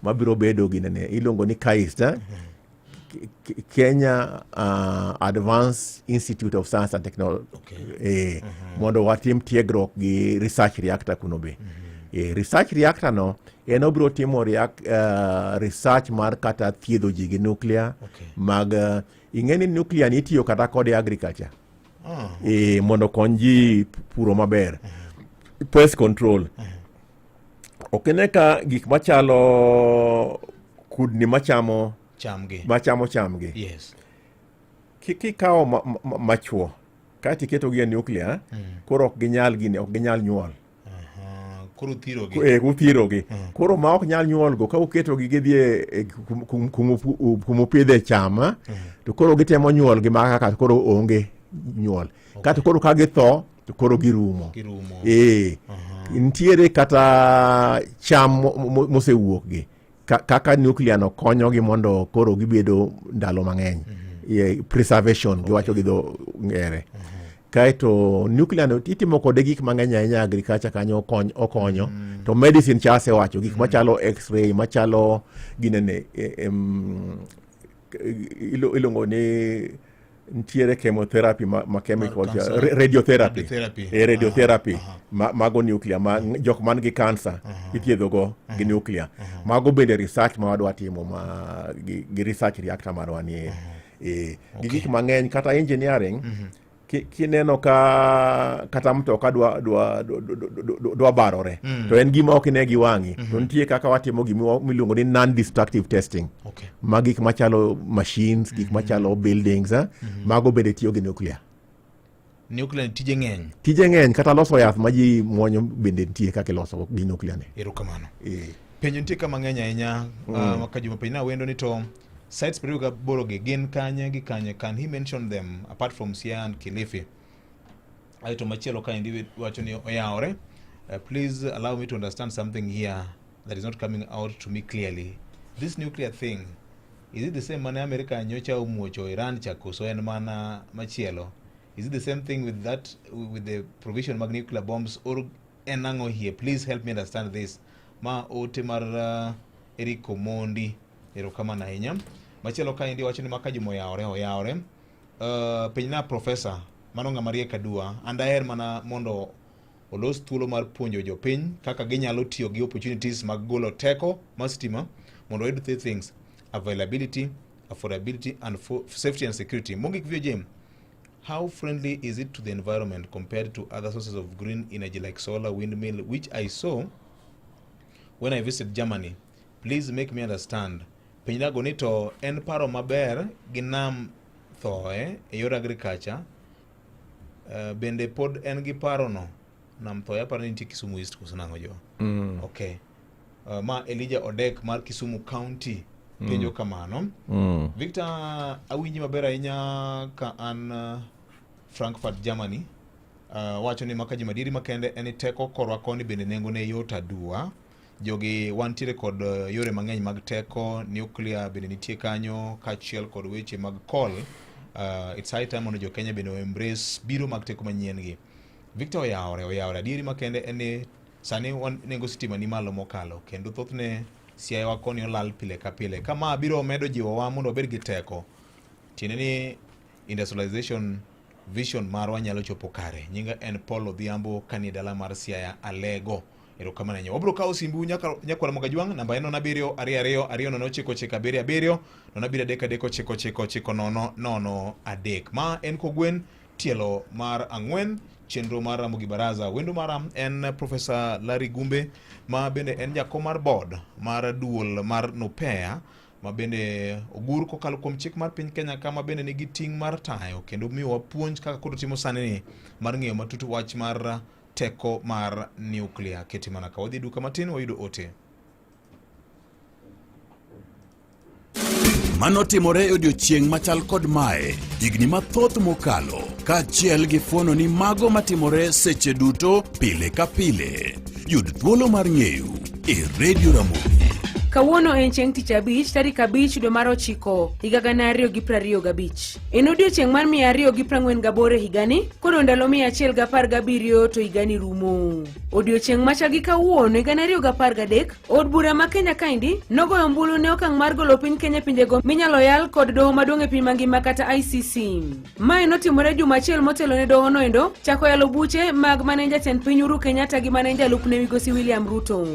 mabiro bedo ginene iluongo ni KAIST, eh? Kenya Advanced Institute of Science and Technology, mondo watim tiegruok gi research reactor kuno be. Research reactor no en obiro timo research mar kata thiedho ji gi nuclear mag ing'e ni nuclear ni itiyo kata kode agriculture mondo okony ji puro maber, pest control. Ok ine ka gik machalo kudni machamo chamgi, machamo chamgi, kikawo machuo kaeto iketogi e nuclear, koro ok ginyal gini, ok ginyal nyuol. Aha, koro thirogi. Uthirogi. Koro ma ok nyal nyuolgo, ka uketogi gidhi e kumupidhe cham, to koro gitemo nyuol gi ma kaka koro onge nyuol. Kato koro ka githo to koro girumo. Girumo. Nitiere kata cham mosewuok gi kaka nuclear no konyogi mondo koro gibedo ndalo mang'eny. Preservation giwacho gi dho ngere. Kaeto nuclear no itimo kode gik mang'eny ahinya, agriculture kanyo okonyo. To medicine cha asewacho gik machalo x-ray, machalo ginene, iluongo ni nitiere chemotherapy ma chemical Mar cancer. Radiotherapy. Radiotherapy. Radiotherapy mago nuclear ma jok man gi cancer ithiedho go gi nuclear. Mago bende research ma wadwa timo ma gi research reactor marwa ni gi gik mang'eny kata engineering. Kineno ka kata mtoka dwa barore, to en gima ok ine gi wang'i, to nitie kaka watimo gima miluongo ni non destructive testing ma gik machalo machines, gik machalo buildings, mago bende tiyo gi nuclear. Nuclear tije ng'eny. Tije ng'eny, kata loso yath ma ji muonyo bende nitie kaka iloso gi nuclear ni. Erokamano. Penjo nitie ka mang'eny ahinya. Ka Juma penjo na wendo ni to sites 28 gi gin kanye gi kanye? Can he mention them apart from Siaya and Kilifi? Aeto machielo kaendi wacho ni oyawore, please allow me to understand something here that is not coming out to me clearly. This nuclear thing, is it the same mane America nyocha omuocho Iran cha, koso en mana machielo? Is it the same thing with that, with the provision mag nuclear bombs, or en ang'o here? Please help me understand this. Ma ote mar Eric Omondi, erokamano ahinya. Machielo kaendi wacho ni maka Juma oyawore, oyawore, penjna professor, mano ng'ama riek aduwa. An daher mana mondo olos thuolo mar puonjo jopiny kaka ginyalo tiyo gi opportunities mag golo teko mar stima mondo wayud three things: availability, affordability and safety and security. Mogik, VOJ, how friendly is it to the environment compared to other sources of green energy like solar, windmill, which I saw when I visited Germany? Please make me understand. Penjnago ni to en paro maber gi nam thoe e yor agriculture, bende pod en gi paro no nam thoe? Aparo ni nitie Kisumu East koso nang'o jo? Okay. Ma Elijah Odek mar Kisumu County penjo kamano. Victor, awinji maber ahinya ka an Frankfurt, Germany. Wacho ni maka jomadieri makende en ni teko korwa koni bende nengone yot aduwa. Jogi wantiere kod yore mang'eny mag teko, nuclear bende nitie kanyo, kaachiel kod weche mag coal. It's high time mondo jo Kenya bende o embrace biro mag teko manyien gi. Victor oyawore, oyawore. Adieri makende en ni sani wan nengo sitima ni malo mokalo, kendo thothne Siaya wa koni olal pile ka pile. Ka ma biro medo jiwowa mondo wabed gi teko, tiende ni industrialization vision marwa nyalo chopo kare. Nyinga en Paul Odhiambo kanie dala mar Siaya Alego. Erokamano ahinya. Wabiro kawo simbu nyaka nyakwara Mogajwang', namba en 0722209977 0733999003. Ma en Kogwen tielo mar 4, chenro mar Ramogi Baraza. Wendo mara en Professor Larry Gumbe, ma bende en jakom mar board mar duol mar NUPEA, ma bende ogur kokalo kuom chik mar piny Kenya ka, ma bende nigi ting' mar tayo kendo miyowa puonj kaka koro timo sani ni mar ng'eyo matut wach mar teko mar nuclear. Keti mana ka wadhi duka matin wayudo ote. Mano timore e odiechieng' machal kod mae higni mathoth mokalo, kaachiel gi fuono ni mago matimore seche duto pile ka pile. Yud thuolo mar ng'eyo e Radio Ramogi. Kawuono en chieng' tich abich tarik 5 dwe mar 9 higa 2025. En odiochieng' mar 248 e higani, koro ndalo 117 to higani rumo. Odiochieng' machal gi kawuono higa 2013, od bura ma Kenya kaendi nogoyo ombulu ne okang' mar golo piny Kenya e pinjego minyalo yal kod doho maduong' e piny mangima kata ICC. Mae notimore juma achiel motelo ne doho noendo chako yalo buche mag mane jatend piny Uhuru Kenyatta gi mane jalupne migosi William Ruto.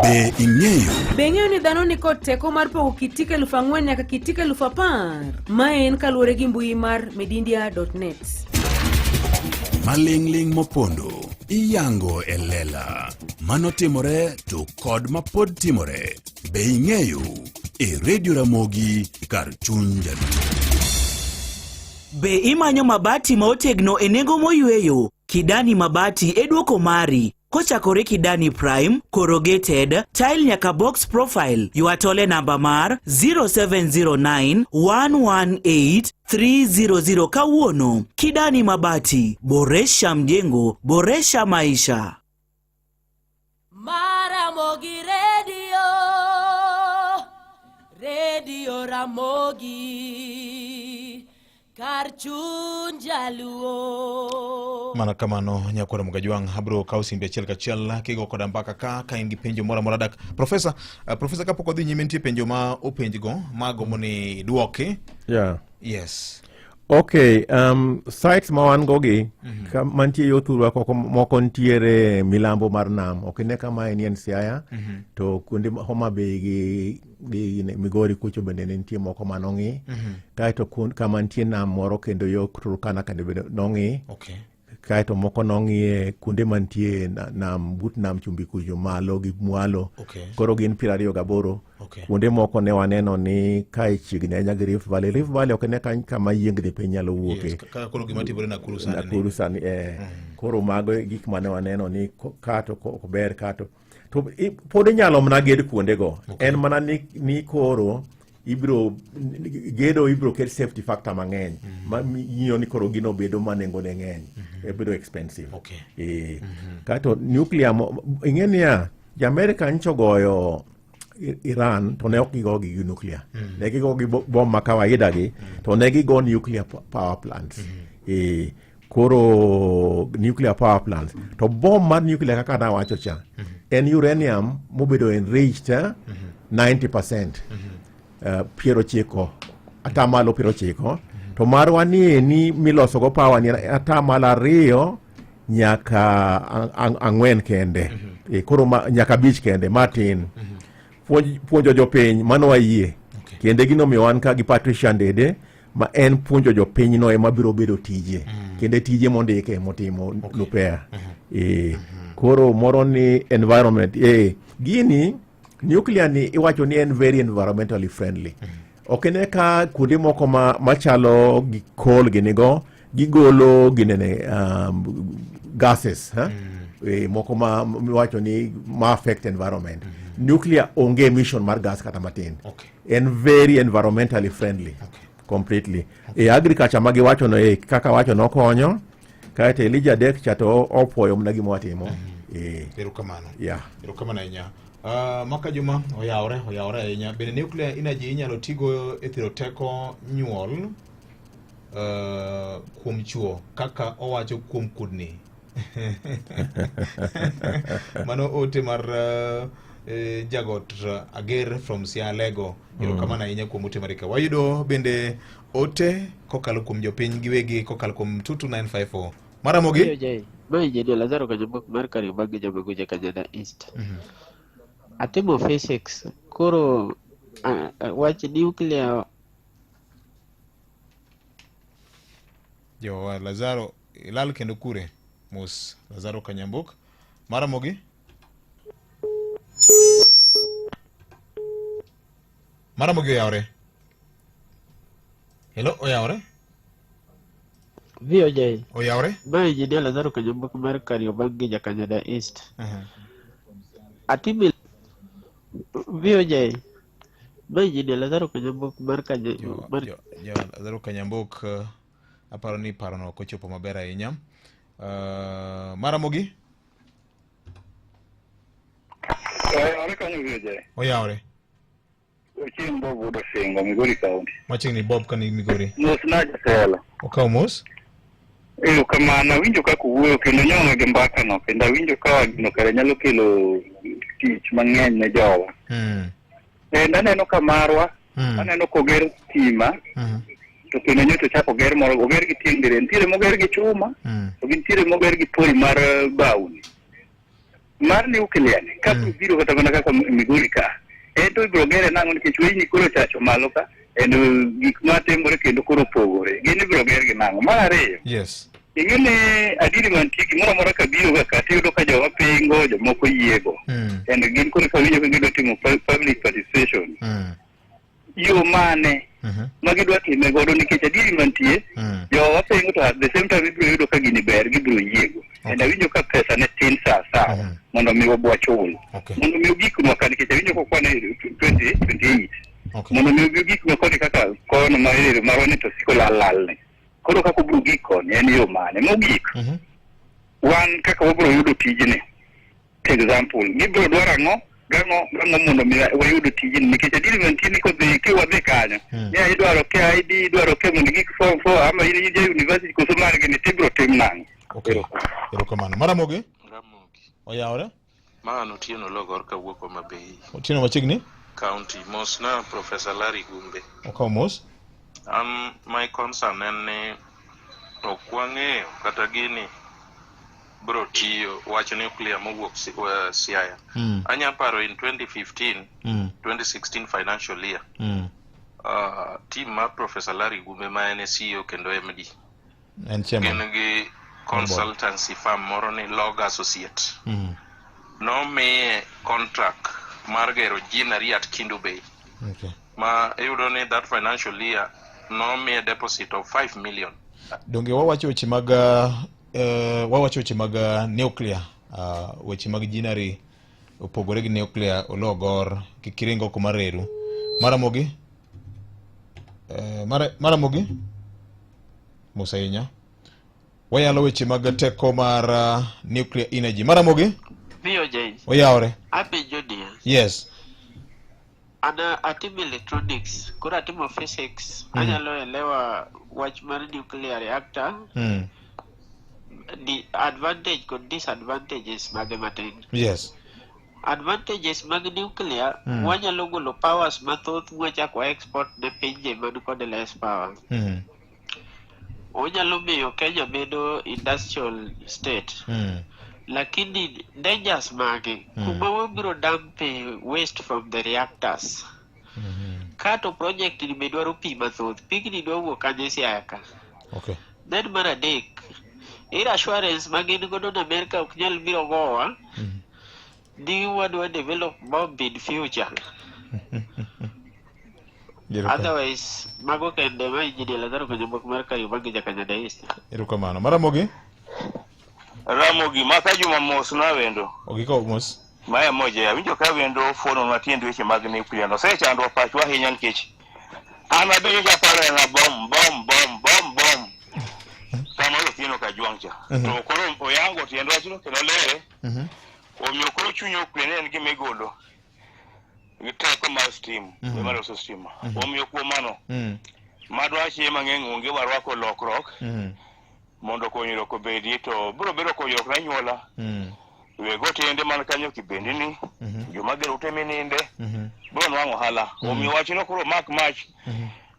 Be ing'eyo? Be ing'eyo ni dhano ni kod teko mar pogo kit tik 4,000 nyaka kit tik 10,000? Mae en kaluwore gi mbui mar medindia.net. Maling'ling' mopondo iyango e lela. Mano timore to kod mapod timore. Be ing'eyo? E Radio Ramogi kar chuny Jaluo. Be imanyo mabati ma otegno e nengo moyweyo? Kidani Mabati e duoko mari. Kochakore Kidani Prime, Corrugated, Tile nyaka Box Profile, ywa tole namba mar 0709 118 300 kawuono. Kidani Mabati, boresha mjengo, boresha maisha. Maramogi Radio, Radio Ramogi, kar chuny jaluo. Mana kamano nyakwara Mugajwang' abiro kawo simbe achiel kachiel kigo koda mbaka ka ka in gi penjo moro amora dak profesa. Profesa, kapok odhi nyime nitie penjo ma openjgo ma agombo ni idwoki. Yeah. Yes. Okay, sites ma wan go gi ka mantie yo thurwa koko moko nitiere milambo mar nam. Ok ine kama en en Siaya to kuonde ma Homa Bay gi Migori kucho bende ne nitie moko manong'i. Kaeto kama nitie nam moro kendo yo Turkana kendo bende nong'i. Kaeto moko nong'iye kuonde mantie nam but nam chumbi kucho malo gi mwalo. Koro gin 28. Kuonde moko ne waneno ni kae chiegni ahinya gi Rift Valley. Rift Valley ok ne kama yiengni piny nyalo wuoke. Yes, kaka koro gima timore Nakuru sani. Nakuru sani. Koro mago e gik mane waneno ni kato ok ber kato. To pod inyalo mana ged kuondego. En mana ni koro ibiro gedo, ibiro ket safety factor mang'eny ma miyo ni koro gino bedo ma nengone ng'eny, bedo expensive. Kato nuclear ing'e niya, jo-Amerika nyocha ogoyo Iran to ne ok gigo gi nuclear. Ne gigo gi bom ma kawaida gi to ne gigo nuclear power plants. Koro nuclear power plants to bom mar nuclear kaka nawacho cha en uranium mobedo enriched 90%, 90, 90%. To marwa ni ni milosogo power ni 2% nyaka 4 kende. Koro nyaka 5 kende matin. Puonjo jopiny mano wayie. Kendo gino miyo wan ka gi Patricia Ndede ma en puonjo jopiny no ema biro bedo tije. Kendo tije mondike motimo Nupea. Koro moro ni environment. Gini nuclear ni iwacho ni en very environmentally friendly. Ok ine ka kuonde moko machalo gi coal ginigo gigolo ginene gases ha? Moko ma miwacho ni ma affect environment. Nuclear onge emission mar gas kata matin. En very environmentally friendly. Completely. Agriculture ma giwacho no kaka wacho nokonyo. Kaeto Elijah Dek cha to opuoyo mana gima watimo. Erokamano. Yeah. Erokamano ahinya. Maka Juma oyawore ahinya. Bende nuclear energy inyalo tigo e thiro teko nyuol kuom chuo kaka owacho kuom kudni? Mano ote mar Jagot Ager from Sialego. Erokamano ahinya kuom ote marika. Wayudo bende ote kokalo kuom jopiny giwegi kokalo kuom 22954. Maramogi? Ma Engineer Lazaro Kanyamok mar Kariobangi Nyamaguja Kanyada East. Atimo physics, koro wach nuclear. Jo Lazaro ilal kendo kure? Mos Lazaro Kanyambok. Maramogi? Maramogi oyawore? Hello, oyawore? VOJ. Oyawore? Ma Engineer Lazaro Kanyambok mar Kariobangi Jakanyada East. Atimo VOJ. Ma Engineer Lazaro Kanyambok mar Kanya mar Jo Lazaro Kanyambok, aparo ni parono ok ochopo maber ahinya. Maramogi? Oyawore kanyo vije. Oyawore. Ochieng' Bob Wuod Osingo, Migori County. Machiegni Bob kani Migori. Mos na jatelo. Okaw mos. Erokamano, awinjo kaka uwuoyo kendo nyonga gi mbaka no, kendo awinjo ka gino kare nyalo kelo tich mang'eny ne jowa. Kendo aneno ka marwa, aneno koger stima, to kendo nyocha ochak oger moro, oger gi tieng' diriyo, nitiere moger gi chuma, to gintiere moger gi pol mar bawni. Mar nuclear ni, ka biro kata mana kaka Migori ka, en to ibiro gere nang'o nikech weyni koro ochacho malo ka, kendo gik matimore kendo koro opogore. Gin ibiro ger gi nang'o? Mar ariyo, Yes. ing'e ni adieri mantie gimoro amora kabiro ga ka tiyudo ka joma pingo, jomoko yiego. And gin koro kawinjo ka gidwa timo public participation. Yo mane ma gidwa time godo nikech adieri mantie, jowa pingo to at the same time ibiro yudo ka gini ber gibiro yiego. And awinjo ka pesa ne tin sa sawa mondo mi wabwa chul. Mondo mi ogiknwa ka nikech awinjo kokwane 2028. Mondo mi obi ogiknwa koni kaka kono ma ero marwa ni to siko lal lal ni. Koro kaka obiro gik koni en yo mane? Mogik, wan kaka wabiro yudo tijni. Example, gibiro dwaro ang'o? Gang'o gang'o mondo mi wayud tijni nikech adieri mantie ni kodhi kiwadhi kanyo. Ni idwaro ke ID, idwaro ke mondo gik form 4 ama in ja university koso margi ni tibiro tim nang'o? Okay. Erokamano. Maramogi? Oyawore? Ma an Otieno Logor kawuok Homa Bay Otieno machiegni? County. Mos na Professor Larry Gumbe. Okaw mos. An my concern en ni ok wang'eyo kata gini bro tiyo wach nuclear mowuok Siaya. Anya paro in 2015, 2016 financial year. Team mar Professor Larry Gumbe ma en e CEO kendo MD. En chairman. Gin gi consultancy firm moro ni Log Associate. Nomiye contract mar gero ginnery at Kindu Bay. Ma iyudo ni that financial year nomiye deposit of 5 million. Donge wawacho weche mag wawacho weche mag nuclear, weche mag ginnery opogore gi nuclear ologor kik iring oko mar reru. Maramogi? Maramogi? Mos ahinya. Wayalo weche mag teko mar nuclear energy. Maramogi? VOJ. Oyawore. Apenjo niya. Yes. An atimo electronics, koro atimo physics, anyalo elewa wach mar nuclear reactor, di advantage kod disadvantages mage matin. Yes. Advantages mag nuclear, wanyalo golo powers mathoth mwachak wa export ne pinje man kod less power. Onyalo miyo Kenya bedo industrial state. Lakini dangers mage, kuma wabiro dump waste from the reactors. Kato project ni be dwaro pi mathoth, pigni dwa wuok kanye Siaya ka. Then mar adek, ir assurance ma gin godo ni Amerika ok nyal biro gowa, ni wadwa develop bomb in future. Otherwise, mago kende ma Engineer Lazaro Kanyamok mar Kariobangi Jakanyada East. Erokamano. Maramogi? Ramogi, maka juma mos na wendo. Ogiko mos. Maya moja, awinjo ka wendo fuononwa tiend weche mag nuclear no. Osechandwa pachwa ahinya nikech an abenjo japaro en a bom, bom, bom, bom, bom. Kama Otieno Kajwang' cha. To koro oyango tiend wachno kendo lere. Omiyo koro chuny okwe ni en gima igolo gi teko mar stima, ema loso stima. Omiyo kuom mano, madwache mang'eny onge warwako lokruok mondo konyruok obedie to biro bedo konyruok ne anyuola. Weg otende man kanyo kibendini, joma gero ute mininde, biro nwang'o ohala. Omiyo wachno koro mak mach,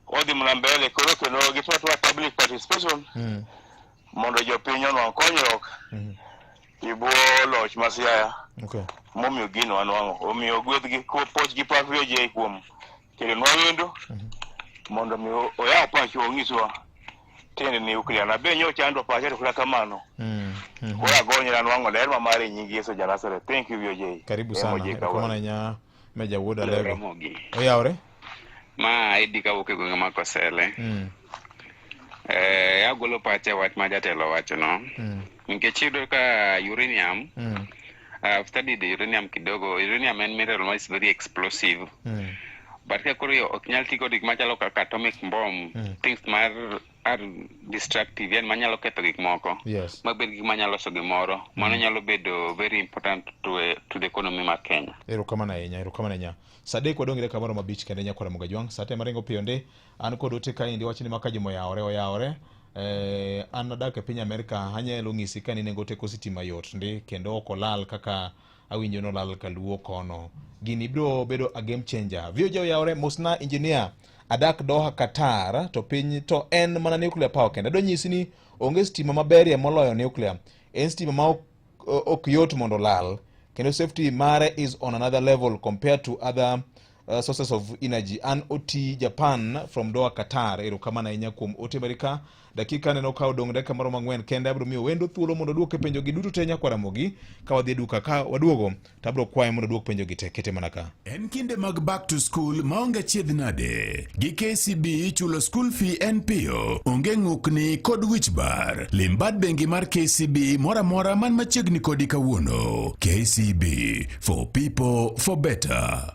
odhi mana mbele koro kendo gitwa twa public participation mondo jopiny onwang' konyruok e bwo loch ma Siaya. Momiyo gino wanwang'o. Omiyo gweth gi puoch gi pak VOJ kuom kelonwa wendo mondo mi oyaw pachwa onyiswa tiend nuclear. Na be nyo chando pacha to kata kamano. Koro agonyra nwang'o ler ma mare e nying Yesu ja Nazareth. Thank you VOJ. Karibu sana. MOJ Erokamano ahinya Meja Wuod Alego. Ramogi. Oyawore? Ma Eddie kawuok e gwenge ma Kosele. Agolo pacha e wach ma jatelo wachono. Nikech iyudo ka uranium, I've studied uranium kidogo. Uranium en mineral ma is very explosive. But ka koro ok nyal ti kod gik machalo kaka atomic bomb, things mar are destructive yani manyalo ketho gik moko Yes. mabed gik manyalo loso gimoro mano nyalo bedo very important to, to the economy mar Kenya. Erokamano ahinya, erokamano ahinya. Sa adek wadong' gi dakika moromo abich kende nyakwara Mugajwang'. Sa te maringo piyo ndi. An kod ote kaendi wacho ni maka juma oyawore oyawore. Eh, an adak e piny Amerka anyalo ng'isi ka ni nengo teko sitima yot ndi kendo ok olal kaka awinjo nolal kaluo kono. Gini biro bedo a game changer. VOJ oyawore mosna engineer adak Doha Qatar to piny to en mana nuclear power kende. Adwa nyisi ni onge stima maberie moloyo nuclear. En stima ma ok, ok yot mondo olal kendo safety mare is on another level compared to other sources of energy. An oti Japan from Doha Qatar. Erokamano ahinya kuom ote mari ka. Dakika aneno ka odong' dakika maromo ang'wen kende abiro miyo wendo thuolo mondo oduok e penjogi duto te nyakwa Ramogi ka wadhi e duka ka waduogo to abiro kwaye mondo oduok penjogi te kete mana ka. En kinde mag back to school maonge chiedh nade. Gi KCB chulo school fee en piyo, onge ng'ukni kod wich bar. Lim bad bengi mar KCB moro amora man machiegni kodi kawuono. KCB for people for better.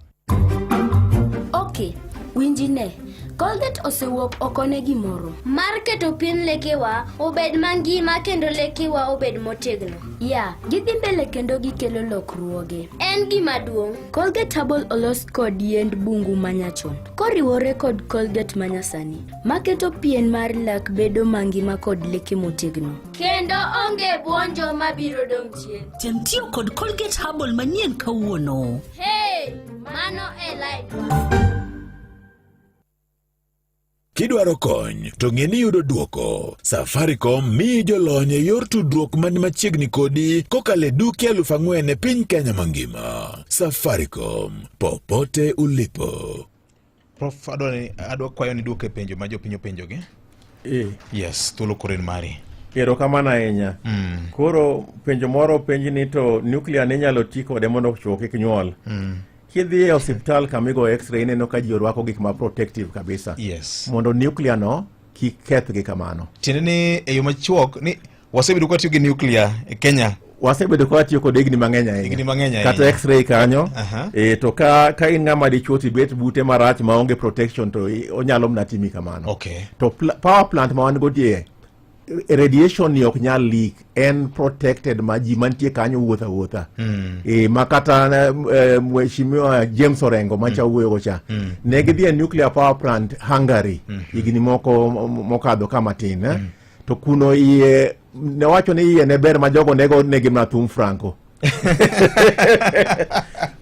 Ok, winji ne. Colgate osewuok oko ne gimoro. Mar keto pien lekewa obed mangima kendo lekewa obed motegno. Ya, gidhi mbele kendo gikelo lokruoge. En gima duong'. Colgate Herbal olos kod yiend bungu manyachon, koriwore kod Colgate manyasani, maketo pien mar lak bedo mangima kod leke motegno. Kendo onge buonjo mabiro dong' chien. Tem tiyo kod Colgate Herbal manyien kawuono. Hey, mano e line. Kidwaro kony to ng'e ni yudo dwoko. Safaricom miyi jolony e yor tudruok man machiegni kodi kokalo e duke 4,000 e piny Kenya mangima. Safaricom, popote ulipo. Prof, adwa ni adwa kwayo ni duok e penjo ma jopiny openjogi. Eh. Yes, thuolo koro en mari. Erokamano ahinya. Koro penjo moro penj ni to nuclear ne inyalo ti kode mondo chwo kik nyuol. Kidhi e osiptal kama igo x-ray ineno ka ji orwako gik ma protective kabisa. Yes. Mondo nuclear no kik kethgi kamano. Tiende ni e yo machuok ni wasebedo ka watiyo gi nuclear e Kenya. Wasebedo ka watiyo kode higni mang'eny ahinya. Higni mang'eny ahinya. Kata x-ray kanyo. Aha. E, to ka, ka in ng'ama dichuo to ibet bute marach maonge protection to onyalo mana timi kamano. Okay. To power plant ma wan go die radiation ni ok nyal leak en protected ma ji mantie kanyo wuotho awuotha. E, ma kata mheshimiwa James Orengo macha wuoyogo cha ne gidhi e nuclear power plant Hungary higni moko mokadho ka matin eh? To kuno iye ne wacho ni iye ne ber ma jogo nego negi mana thum Franco.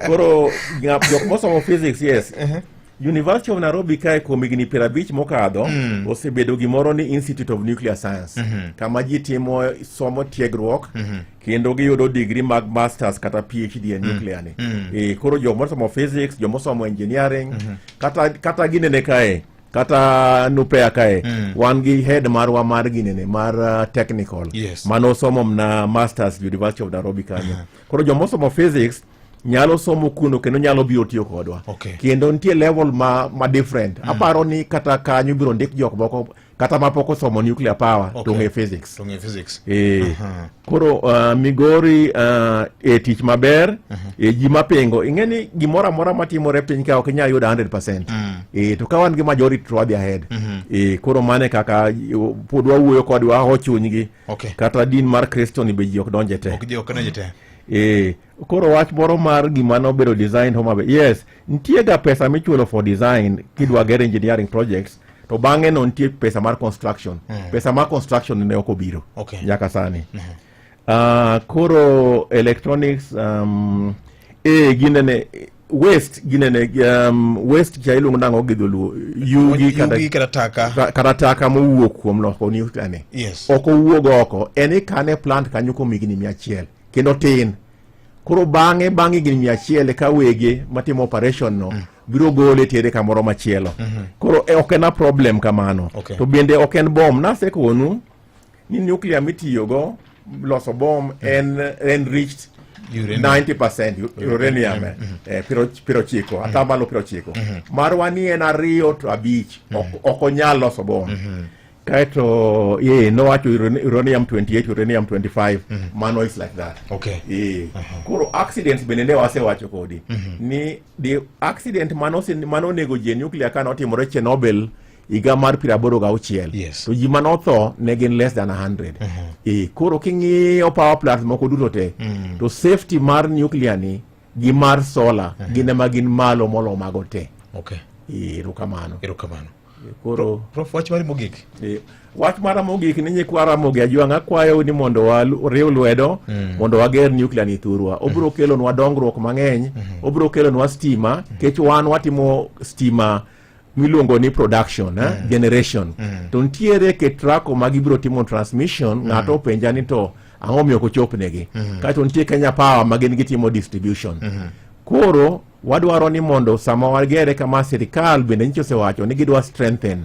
Koro jok mosomo physics yes. University of Nairobi kae kuom higni 50 mokadho osebedo gimoro ni Institute of Nuclear Science kama ji timo somo tiegruok kendo giyudo degree mag masters kata PhD e nuclear ni. E, koro jok mosomo physics, jok mosomo engineering kata ginene kae kata nupea kae wan gi head marwa mar ginene mar technical manosomo mna masters University of Nairobi kanyo. Koro jomosomo physics nyalo somo kuno kendo nyalo biro tiyo kodwa. Kendo nitie level ma different. Aparo ni kata kanyo biro ndik jok moko kata mapok osomo nuclear power to ong'e physics. To ong'e physics. Koro Migori e tich maber, e ji mapingo. Ing'e ni gimoro amora matimore piny ka ok inyal yudo 100%. To ka wan gi majority to wadhi ahead. Koro mane kaka pod wawuoyo kod waho chunygi. Kata din mar Kristo ni be ji ok donje te. Ok ji ok donje te. Koro wach moro mar gima nobedo design Homa Bay. Yes, nitie ga pesa michulo for design kidwa ger engineering projects, to bang'e no nitie pesa mar construction. Pesa mar construction ne ok obiro nyaka sani. Koro electronics ginene waste ginene waste cha iluongo nang'o gi dholuo? Yugi Yugi kata taka. Kata taka mowuok kuom loko nuclear ni. Ok owuog oko, en ikane plant kanyo kuom higni 100 kendo tin. Koro bang'e bang' higni 100 ka wege matimo operation no biro gole tere kamoro machielo. Koro ok en a problem kamano. To bende ok en bom. Nasekonu ni nuclear mitiyogo loso bom en enriched Uranium. 90% uranium, 90, atamalo 90. Marwa ni en 2 to 5, ok onyal loso bom. Kaeto nowacho uranium 28, uranium 25, mano is like that. Koro accidents bende ne wasewacho kodi ni the accident mano onego ji e nuclear ka notimore Chernobyl higa mar 86 to ji manotho ne gin less than 100. E, koro king'iyo power plants moko duto te to safety mar nuclear ni gi mar solar gin ema gin malo molo mago te. Erokamano. Erokamano. Koro Prof, wach mari mogik. Wach mara mogik ni nyikwa Ramogi Ajwang' akwayo ni mondo wariw lwedo mondo wager nuclear ni thurwa. Obiro kelonwa dongruok mang'eny, obiro kelonwa stima, kech wan watimo stima miluongo ni production, generation. To nitiere Ketraco ma gibiro timo transmission, ng'ato openja ni to ang'o miyo ok ochopnegi. Kaeto nitie Kenya Power ma gin gitimo distribution. Koro wadwaro ni mondo sama wagere kama sirikal bende nyicha osewacho ni gidwa strengthen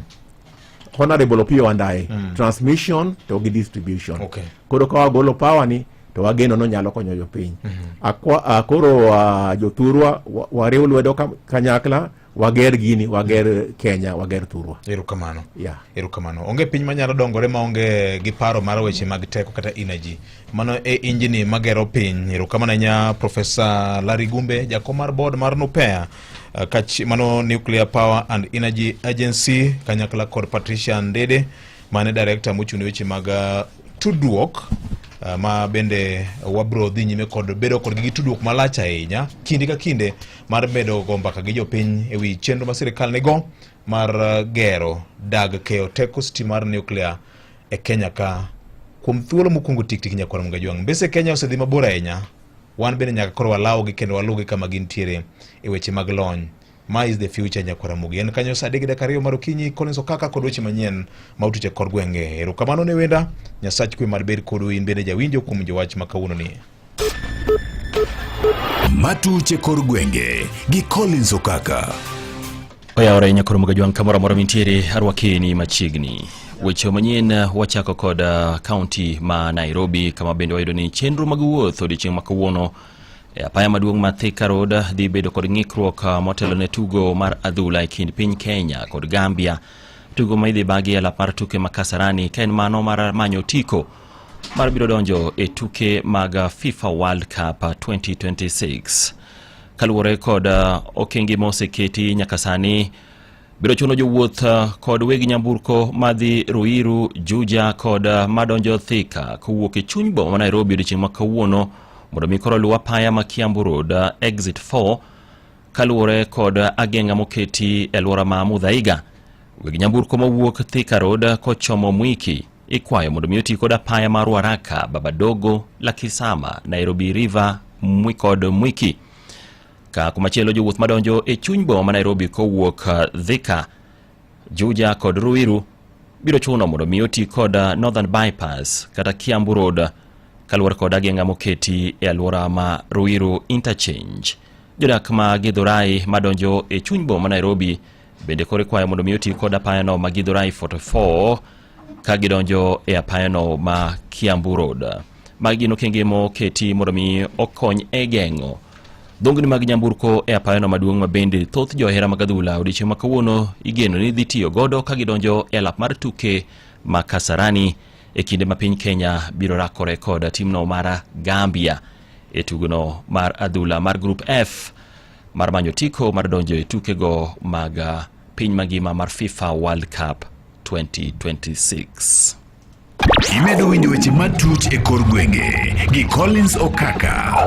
Honorable Opiyo Wandayi transmission to gi distribution. Koro ka wagolo power ni to wageno ni onyalo konyo jopiny. Koro jothurwa wariw lwedo kanyakla wager gini, wager Kenya, wager thurwa. Erokamano. Erokamano. Onge piny manyalo dongore maonge gi paro mar weche mag teko kata energy. Mano e injini magero piny. Erokamano ahinya Professor Larry Gumbe, jakom mar board mar NUPEA, mano Nuclear Power and Energy Agency, kanyakla kod Patricia Ndede, mane director mochung' ne weche mag tudruok, ma bende wabro dhi nyime kod bedo kodgi gi tudruok malach ahinya kinde ka kinde mar bedo go mbaka gi jopiny e wi chenro ma sirikal nigo mar gero dag keyo teko stima mar nuclear e Kenya ka kuom thuolo mokwongo tik tik nyakwar Mgajwang'. Mbese Kenya osedhi mabor ahinya, wan bende nyaka koro walawgi kendo waluwgi kama gintiere e weche mag lony. Ma is the future nyakwar Ramogi. En kanyo saa 3:02 mar okinyi, Collins Okaka kod weche manyien ma otuch e kor gwenge. Erokamano ne wenda, Nyasach kwe mad bed kodu in bende jawinjo kuom winjo wach ma kawuono ni. Matuch e kor gwenge gi Collins Okaka. Oyawore nyakwar Mgajwang' kamoro amora mintiere, arwakeni machiegni. Weche manyien wachako kod kaunti ma Nairobi kama bende wayudo ni chenro mag wuoth odiechieng' ma kawuono e apaya maduong' ma Thika Road dhi bedo kod ng'ikruok motelo ne tugo mar adhula e kind piny Kenya kod Gambia. Tugo ma idhi bagi e lap mar tuke ma Kasarani ka en mano mar manyo otiko mar biro donjo e tuke mag FIFA World Cup 2026. Kaluwore kod okenge ma oseketi nyaka sani, biro chuno jowuoth kod weg nyamburko madhi Ruiru, Juja kod madonjo Thika kowuok e chuny boma ma Nairobi odiechieng' ma kawuono mondo mi koro luw apaya ma Kiambu Road exit 4 kaluwore kod ageng'a moketi e alwora ma Muthaiga. Weg nyamburko mawuok Thika Road kochomo Mwiki ikwayo mondo mi oti kod apaya ma Ruaraka, Babadogo, Lakisama, Nairobi River, Mwi kod Mwiki. Ka kumachielo jowuoth madonjo e chuny boma ma Nairobi kowuok Thika, Juja kod Ruiru biro chuno mondo mi oti kod Northern Bypass kata Kiambu Road kaluwore kod ageng'a moketi e alwora ma Ruiru Interchange. Jodak ma Githurai madonjo e chuny boma ma Nairobi bende koro ikwayo mondo mi oti kod apayano ma Githurai 44 ka gidonjo e apayano ma Kiambu Road. Magi gin okenge moketi mondo mi okony e geng'o dhungni mag nyamburko e apayano maduong' ma bende thoth johera mag adhula odiechieng' ma kawuono igeno ni dhi tiyo godo ka gidonjo e alap mar tuke ma Kasarani e kinde ma piny Kenya biro rakore kod timno mar Gambia e tugono mar adhula mar Group F mar manyo otiko mar donjo e tukego mag piny mangima mar FIFA World Cup 2026. Imedo winjo weche matuch e kor gwenge gi Collins Okaka.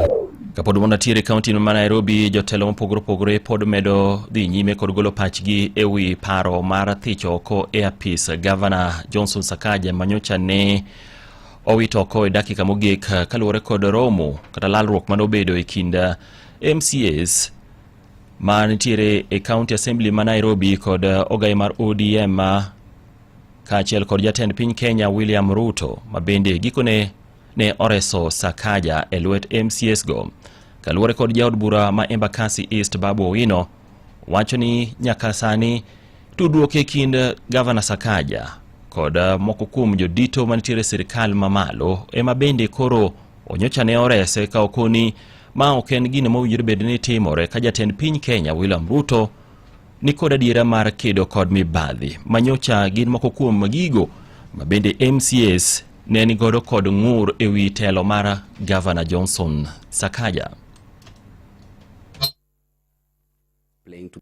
Kapod wan natiere e kaunti ma Nairobi, jotelo mopogore opogore pod medo dhi nyime kod golo pachgi e wi paro mar thicho oko e apis gavana Johnson Sakaja manyocha ne owito oko e dakika mogik kaluwore kod romo kata lalruok mane obedo e kind MCAs ma nitiere e County Assembly ma Nairobi kod ogai mar ODM kaachiel kod jatend piny Kenya William Ruto ma bende gikone ne oreso Sakaja e lwet MCAs go. Kaluwore kod jaod bura ma Embakasi East Babu Owino wacho ni nyaka sani tudruok e kind Gavana Sakaja kod moko kuom jodito manitiere e sirkal mamalo ema bende koro onyocha ne orese ka okoni ma ok en gino mowinjore bed ni timore ka jatend piny Kenya William Ruto ni kod adiera mar kedo kod mibadhi manyocha gin moko kuom gigo ma bende MCAs ne nigodo kod ng'ur e wi telo mar Gavana Johnson Sakaja. Playing to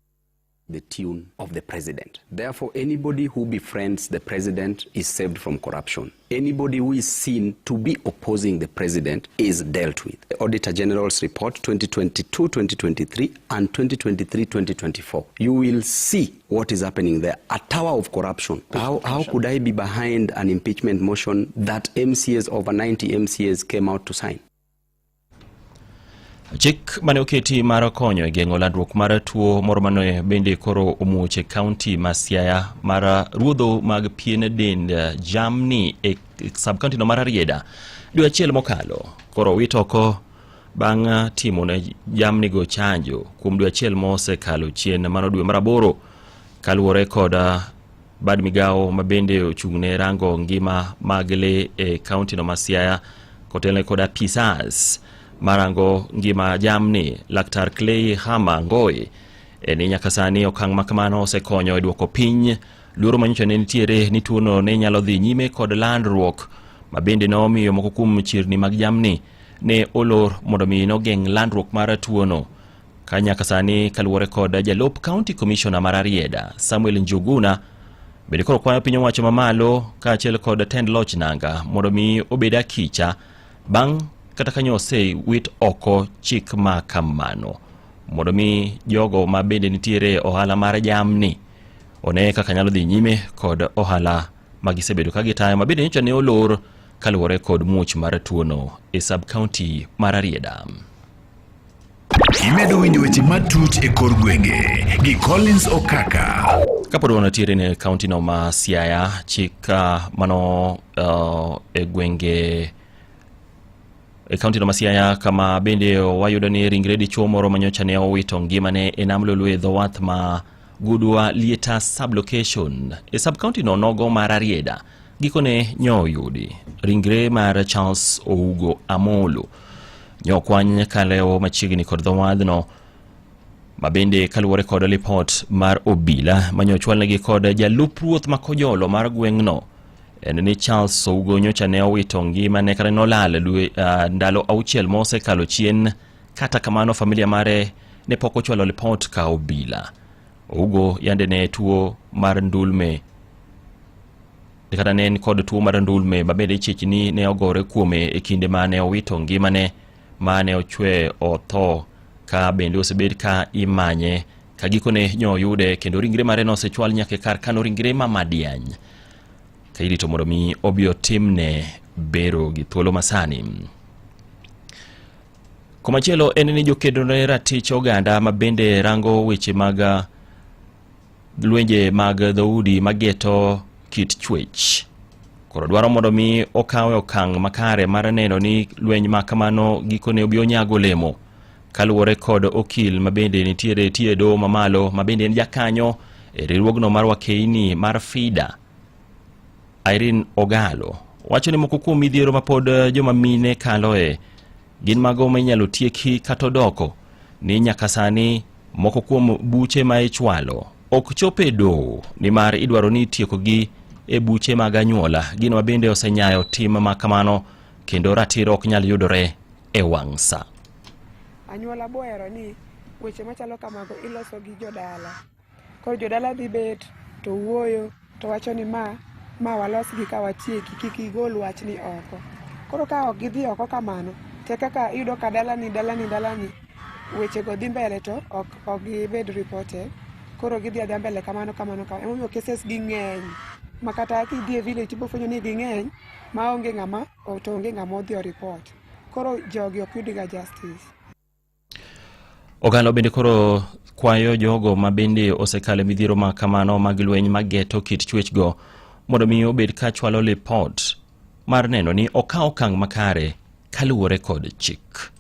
the tune of the president. Therefore, anybody who befriends the president is saved from corruption. Anybody who is seen to be opposing the president is dealt with. The Auditor General's report 2022-2023 and 2023-2024. You will see what is happening there. A tower of corruption. How could I be behind an impeachment motion that MCAs, over 90 MCAs came out to sign? Chik mane oketi mar konyo e geng'o landruok mar tuo moro mane bende koro omuoch e kaunti ma Siaya mar ruodho mag pien dend jamni e sub-county no mar Rarieda dwe achiel mokalo koro owit oko bang' timo ne jamnigo chanjo kuom dwe achiel mosekalo chien mano dwe mar aboro kaluwore kod bad migawo ma bende ochung'ne rango ngima mag le e kaunti no ma Siaya kotelne kod apisas marango ngima jamni Laktar Clay Hama Ngoe ni nyaka sani okang' ma kamano osekonyo e duoko piny luoro manyocha ne nitiere ni tuono ne nyalo dhi nyime kod landruok ma bende nomiyo moko kuom chirni mag jamni ne olor mondo mi nogeng' landruok mar tuono. Ka nyaka sani kaluwore kod jalup County Commissioner mar Rarieda Samuel Njuguna bende koro kwayo piny owacho mamalo kaachiel kod tend loch nanga mondo mi obed akicha bang' kata kanyo osewit oko chik ma kamano mondo mi jogo ma bende nitiere ohala mar jamni one kaka nyalo dhi nyime kod ohala ma gisebedo ka gitayo ma bende nyocha ne olor kaluwore kod muoch mar tuono e sub county mar Rarieda. Imedo winjo weche matut e kor gwenge gi Collins Okaka. Kapod wantiere ne kaunti no ma Siaya, chik mano e gwenge e kaunti no ma Siaya kama bende wayudo ni ringre dichuo moro manyocha ne owito ngimane e nam Lolwe e dho wath ma Gudwa Lieta sub-location e sub-county no nogo mar Rarieda. Gikone nyo oyudi ringre mar Charles Ougo Amolo nyo okwany kalewo machiegni kod dho wadhno ma bende kaluwore kod lipot mar obila manyo ochwalnegi kod jalup ruoth ma Kojolo mar gweng'no en ni Charles Ougo nyocha ne owito ngimane kata nolal dwe ndalo auchiel mosekalo chien. Kata kamano familia mare ne pok ochwalo lipot ka obila. Ougo yande ne tuo mar ndulme kata ne en kod tuo mar ndulme ma bende ichich ni ne ogore kuome e kinde ma ne owito ngimane ma ne ochwe otho ka bende osebed ka imanye ka gikone nyo oyude kendo ringre mare nosechwal nyaka e kar kano ringre ma Madiany ka irito mondo mi obi otimne bero gi thuolo masani. Komachielo en ni jokedo ne ratich oganda ma bende rango weche mag lwenje mag dhoudi mageto kit chwech koro dwaro mondo mi okawe okang' makare mar neno ni lweny ma kamano gikone obi onyago olemo kaluwore kod okil ma bende nitiere tiyo e doho mamalo ma bende en jakanyo e riwruogno mar wakeini mar FIDA Irene Ogalo wacho ni moko kuom midhiero ma pod joma mine kaloe gin mago ma inyalo tieki kata odoko ni nyaka sani moko kuom buche ma ichwalo ok chop e doho nimar idwaro ni itiekogi e buche mag anyuola, gino ma bende osenyayo tim ma kamano kendo ratiro ok nyal yudore e wang' sa. Anyuola bohero ni weche machalo kamago iloso gi jodala. Koro jodala dhi bet to wuoyo to wacho ni ma ma walos gi ka watieki kik igol wachni oko. Koro ka ok gidhi oko kamano to e kaka iyudo ka dalani dalani dalani weche go dhi mbele to ok ok gibed reported. Koro gidhi adhiya mbele kamano kamano kamano. Emomiyo cases gi ng'eny ma kata kidhi e village tibiro fwenyo ni ging'eny ma onge ng'ama to onge ng'ama odhi o report. Koro jogi ok yud ga justice. Oganda bende koro kwayo jogo ma bende osekalo e midhiero ma kamano mag lweny mageto kit chwechgo mondo mi obed ka chwalo lipot mar neno ni okaw okang' makare kaluwore kod chik.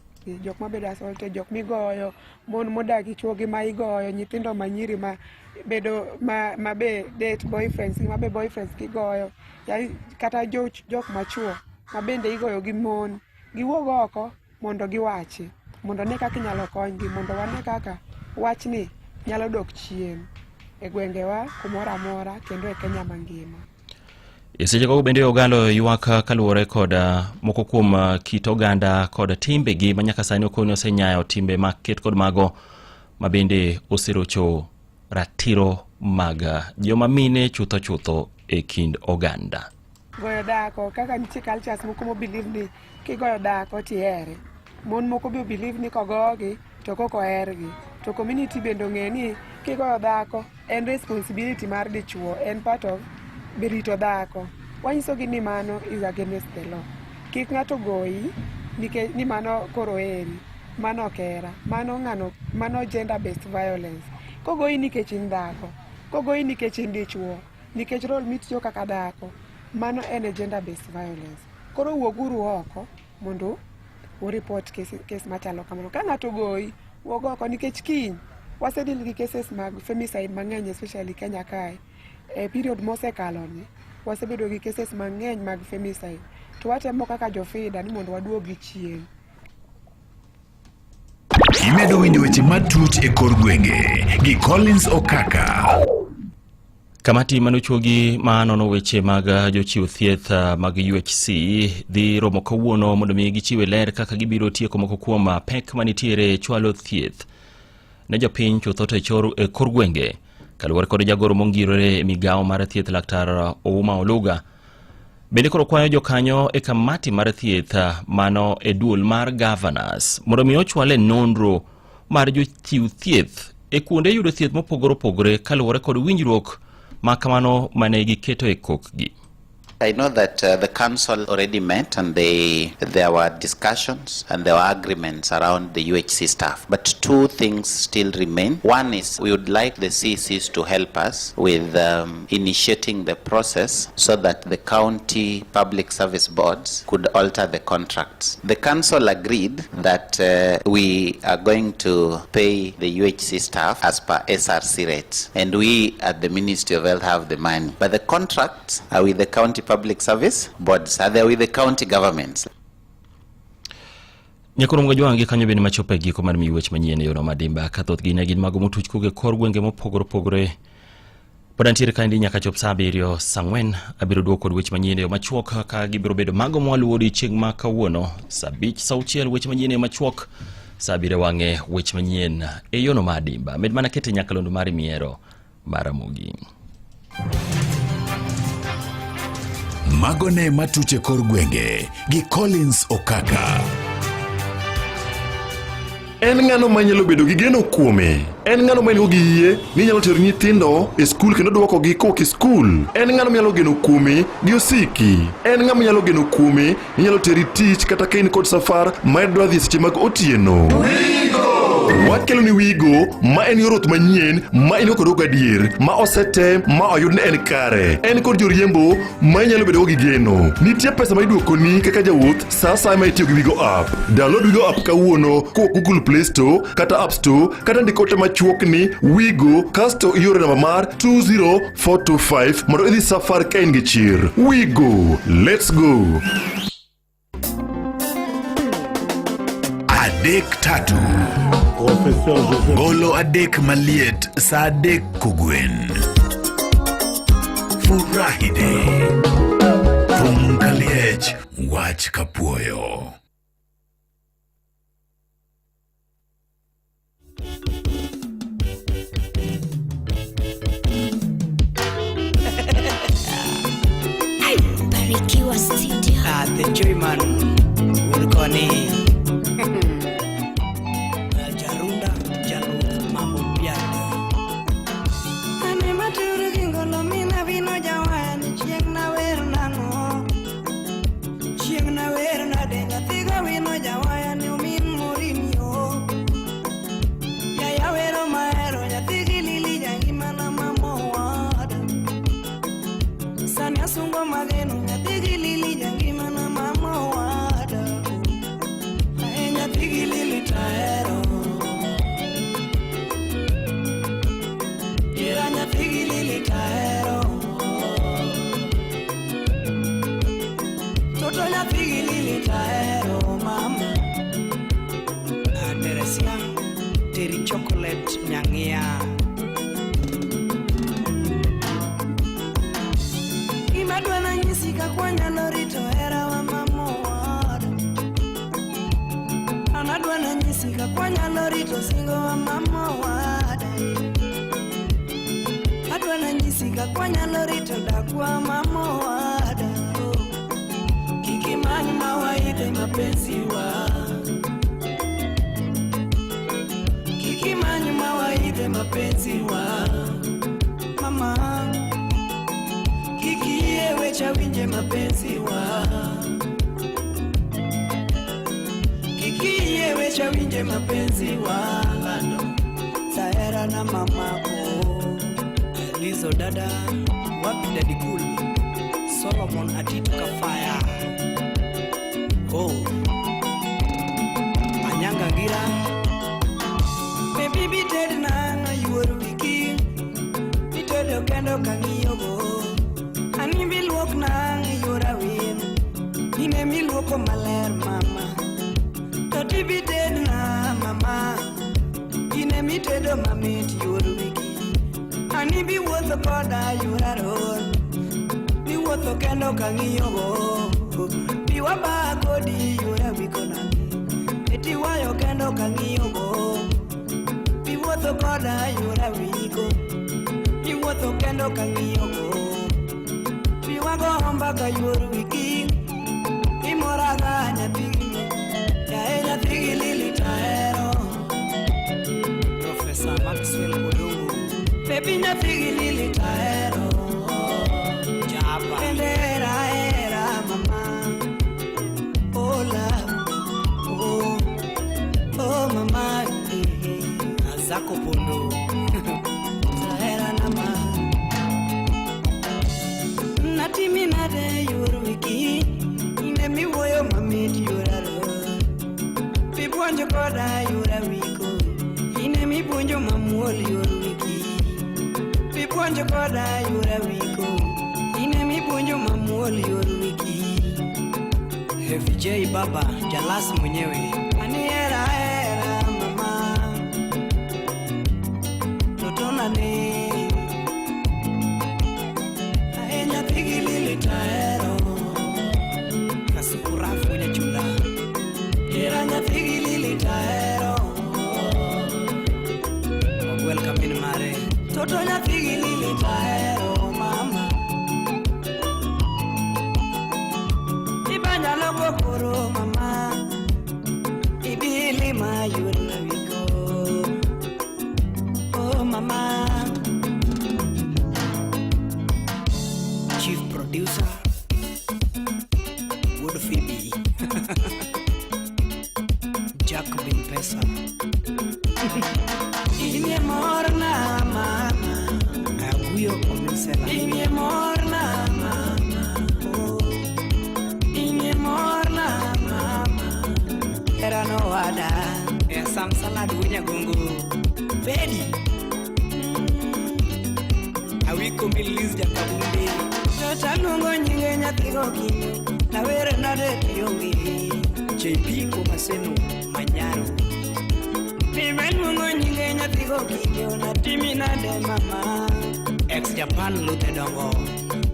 Jok mabedo assaulted, jok migoyo, mon modagi chuogi ma igoyo, nyithindo ma nyiri ma bedo ma be date boyfriends ma be boyfriends gigoyo, yani kata jok machuo ma bende igoyo gi mon, giwuog oko mondo giwachi, mondo ne kaka inyalo konygi, mondo wane kaka wachni nyalo dok chien e gwengewa kumoro amora kendo e Kenya mangima. E seche gogo bende Ogalo ywak kaluwore kod moko kuom kit oganda kod timbegi ma nyaka sani okoni osenyayo timbe maket kod mago ma bende oserocho ratiro mag joma mine chutho chutho e kind oganda. Goyo dhako kaka nitie cultures moko mo believe ni kigoyo dhako tihere. Mon moko be believe ni kogogi to kok ohergi. To community bende ong'e ni kigoyo dhako en responsibility mar dichuo, en part of rito dhako. Wanyisogi ni mano is against the law. Kik ng'ato goyi nikech ni mano koro oheri. Mano ok hera. Mano ng'ano mano gender based violence. Kogoyi nikech in dhako, kogoyi nikech in dichuo, nikech role mitiyo kaka dhako, mano en e gender based violence. Koro wuoguru oko mondo ureport case machalo kamano. Ka ng'ato ogoyi, wuog oko nikech kiny wasedeal gi cases mag femicide mang'eny especially Kenya kae. E period mosekalo ni, wasebedo gi cases mang'eny mag femicide. To watemo kaka jo FIDA ni mondo waduog gi chien. Imedo winjo weche matut e kor gwenge gi Collins Okaka. Kamati manochuogi ma nono weche mag jochiw thieth mag UHC dhi romo kawuono mondo mi gichiwe ler kaka gibiro tieko moko kuom pek manitiere chwalo thieth ne jopiny chutho to e kor gwenge. Kaluwore kod jagoro mongirore e migawo mar thieth Laktar Ouma Oluga, bende koro kwayo jokanyo e kamati mar thieth mano e duol mar governors mondo mi ochwale nonro mar jochiw thieth e kuonde yudo thieth mopogore opogore kaluwore kod winjruok ma kamano mane giketo e kokgi. I know that the council already met and there were discussions and there were agreements around the UHC staff. But two things still remain. One is we would like the CECs to help us with initiating the process so that the county public service boards could alter the contracts. The council agreed that we are going to pay the UHC staff as per SRC rates. And we at the Ministry of Health have the money. But the contracts are with the county public service boards, are they with the county governments. Nyakoro mga kanyo bende machopo e giko mar miyi weche manyien e yono madimba ka thothgi ne gin mago motuch kowuok e kor gwenge mopogore opogore. Pod antiere kaendi nyaka chop sa 7 sa 4 abiro duogo kod weche manyien e yo machuok ka gibiro bedo mago mwaluwo odiochieng' ma kawuono sa 5 sa 6 weche manyien e yo machuok sa 7 wang'e weche manyien e yono madimba. Med mana kete nyakalondo mari miero mar Ramogi. Mago ne matuche kor gwenge gi Collins Okaka. En ng'ano manyalo bedo gi geno kuome? En ng'ano ma en gi yie ni nyalo tero nyithindo e skul kendo duokogi kowuok e skul? En ng'ano manyalo geno kuome gi osiki? En ng'ama nyalo geno kuome ni nyalo teri tich kata ka in kod safar ma idwa dhi seche mag otieno? Wakelo ni Wigo ma en yor wuoth manyien ma in kod gadier ma osetem ma oyud ni en kare. En kod joriembo ma inyalo bedo gi geno. Nitie pesa ma iduokoni kaka jawuoth sa asaya ma itiyo gi Wigo app. Download Wigo app kawuono kowuok Google Play Store kata App Store kata ndik ote machuok ni Wigo kasto ioro namba mar 20425 mondo idhi safar ka in gi chir. Wigo, let's go. Adek tatu. Golo adek maliet sa adek kogwen. Furahide. Thum kaliech, wach kapuoyo. Barikiwa Studio. Ah, the Joyman will Koni. Jarunda Jaluth Mambo Piata. Ane maturu gi ngolo mina vino jawaya ni chieng' na wer nang'o chieng' na wer nade nyathigo wino jawaya ni omin morinio yaya wero mahero nyathigi lili jangimana mamowada sani asungo mageno nyathigi lili jangimana mamowada ae nyathigi lili tahero ira nyathigi lili tahero toto nyathigi lili tahero mama. Teresia Terry Chocolate Nyang'ia. Gima dwa nyisi kaka wanyalo rito herawa mamowada an adwa nanyisi kaka wanyalo rito singowa mamowada. Adwa nanyisi kaka wanyalo rito dakwa mamowada. Kik imany mawaidha mapenzi wa. Kik imany mawaidha mapenzi wa. Mama. Kik iyie weche winje mapenzi wa. Kik iyie weche winje mapenzi wa. Lando. Sahera na mamako. Lizo dada, wapi Daddy Cool, Solomon Atito Kafaya. Oh. Anyanga Gira. Baby bited nang'o yuor wiki. Itedo kendo kang'iyogo. Ani biluok nang'o yuor awin. In emiluoko maler mama. To tibited na mama. In emitedo mamit yuor wiki. Ani biwuotho koda yuor aron. Biwuotho kendo kang'iyogo. Biwaba kodi yuor awiko nami. Etiwayo kendo kang'iyogo. Biwuotho koda yuor awiko. Iwuotho kendo kang'iyogo. Biwago mbaka yuor wiki. Imoraga nyathigi. Yae nyathigi lili tahero. Professor Maxwell Odongo. Baby nyathigi lili tahero. Jaba. Kendo hera hera mama. Hola. Oh. Oh mama. Azako Pondo. Sahera na ma. Natimi nade yuor wiki. Ine miwuoyo mamit yuor aro. Bibuonjo koda yuor awiko. Ine mibuonjo mamuol yuor wiki. Bibuonjo koda yuor awiko. Ine mibuonjo mamuol yuor wiki. Heavy J Baba, Jalas mwenyewe. Ani hera hera mama. Totona ne. Ae nyathigi lili tahero. Kasukurafu nyachula. Hera nyathigi lili tahero. Welcome in mare. Toto nyathigi lili tahero mama. Ibanyalo kokoro mama. Ibili mayur wiko. Oh mama. Chief Producer Wood Phoebe. Jack Bin Pesa. Inie morna mama. Aguyo Ominsela. Inie morna mama. Oh. Inie morna mama. Era no wada. Sam Salad Winyagongo. Bedi. Awiko Milis Jakabunde. Tota luongo nyinge nyathi gokinyi. Nawer nade tionge. JP Komaseno Manyaro. Pime luongo nyinge nyathi gokinyi. Natimi nade mama. Ex Japan Luthe Dongo.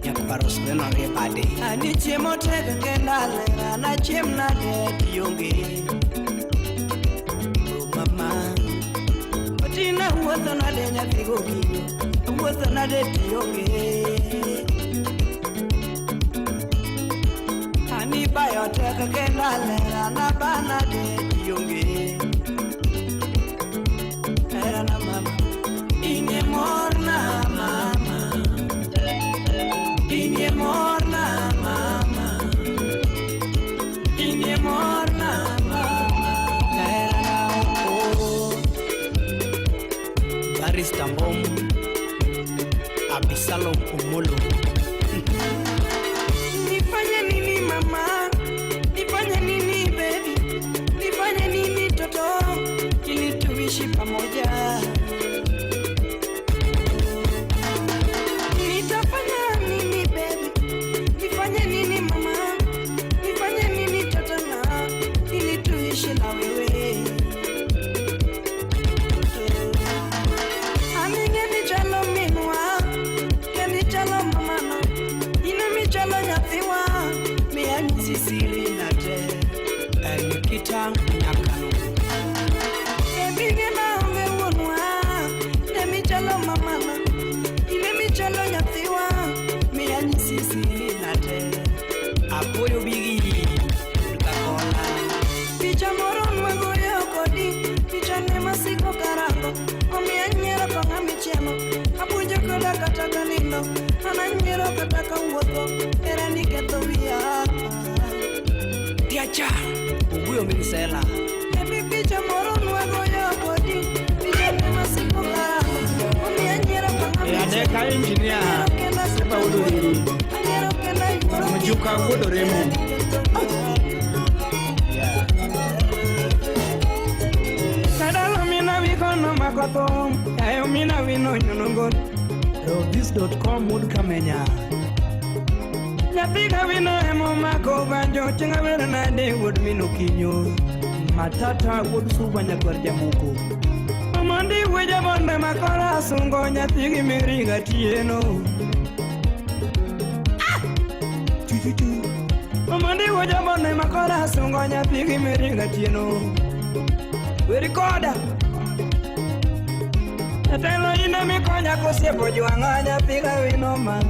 Nyakwaro Sweno Riebade. Ani chiemo tek kenda lera. Nachiem nade tionge. Oh mama. Otina wuotho nade nyathi gokinyi. Wuotho nade tionge. Ani bayo tek kenda lera. Naba nade tionge. Era na mama. Inie morna mama. Inie morna mama. Inie morna mama. Era na oh. Barista Mbom. Abisalom Omolo. Nifanye nini mama? Nifanye nini baby? Nifanye nini toto? Ili tuishi pamoja. Nitafanya nini baby? Nifanye nini mama? Nifanye nini toto na? Ili tuishi na wewe. Aminge michalo minwa. Ke michalo mamano. Ine michalo nyathiwa. Mianyisi otieno Apuonjo koda kata ka nindo An anyiero kata ka wuotho Era ni ketho wiya Tiacha, Oguyo min Sela. Ebi picha moro nwagoyo kodi Picha ne masiko karango Omiyo anyiero ka ng'ama E adeka engineer, Sepa wuod Oriri. Anyiero kendo ayuoro Mjuka wuod Oremo. Kadalo mina wikono mako thum Yayo mina wino nyono gol Robis.com wuod Kamenya. Nyathi ka wino emo mako banjo Chieng' awero nade wuod min Okinyo Matata wuod Suba nyakwar Jamoko. Omondi weje bonde makora sungo nyathi gi miriga tieno Omondi weje bonde makora sungo nyathi gi miriga tieno Weri koda Jatelo ine mikonya kosiepo jwang'a nyathi ka wino man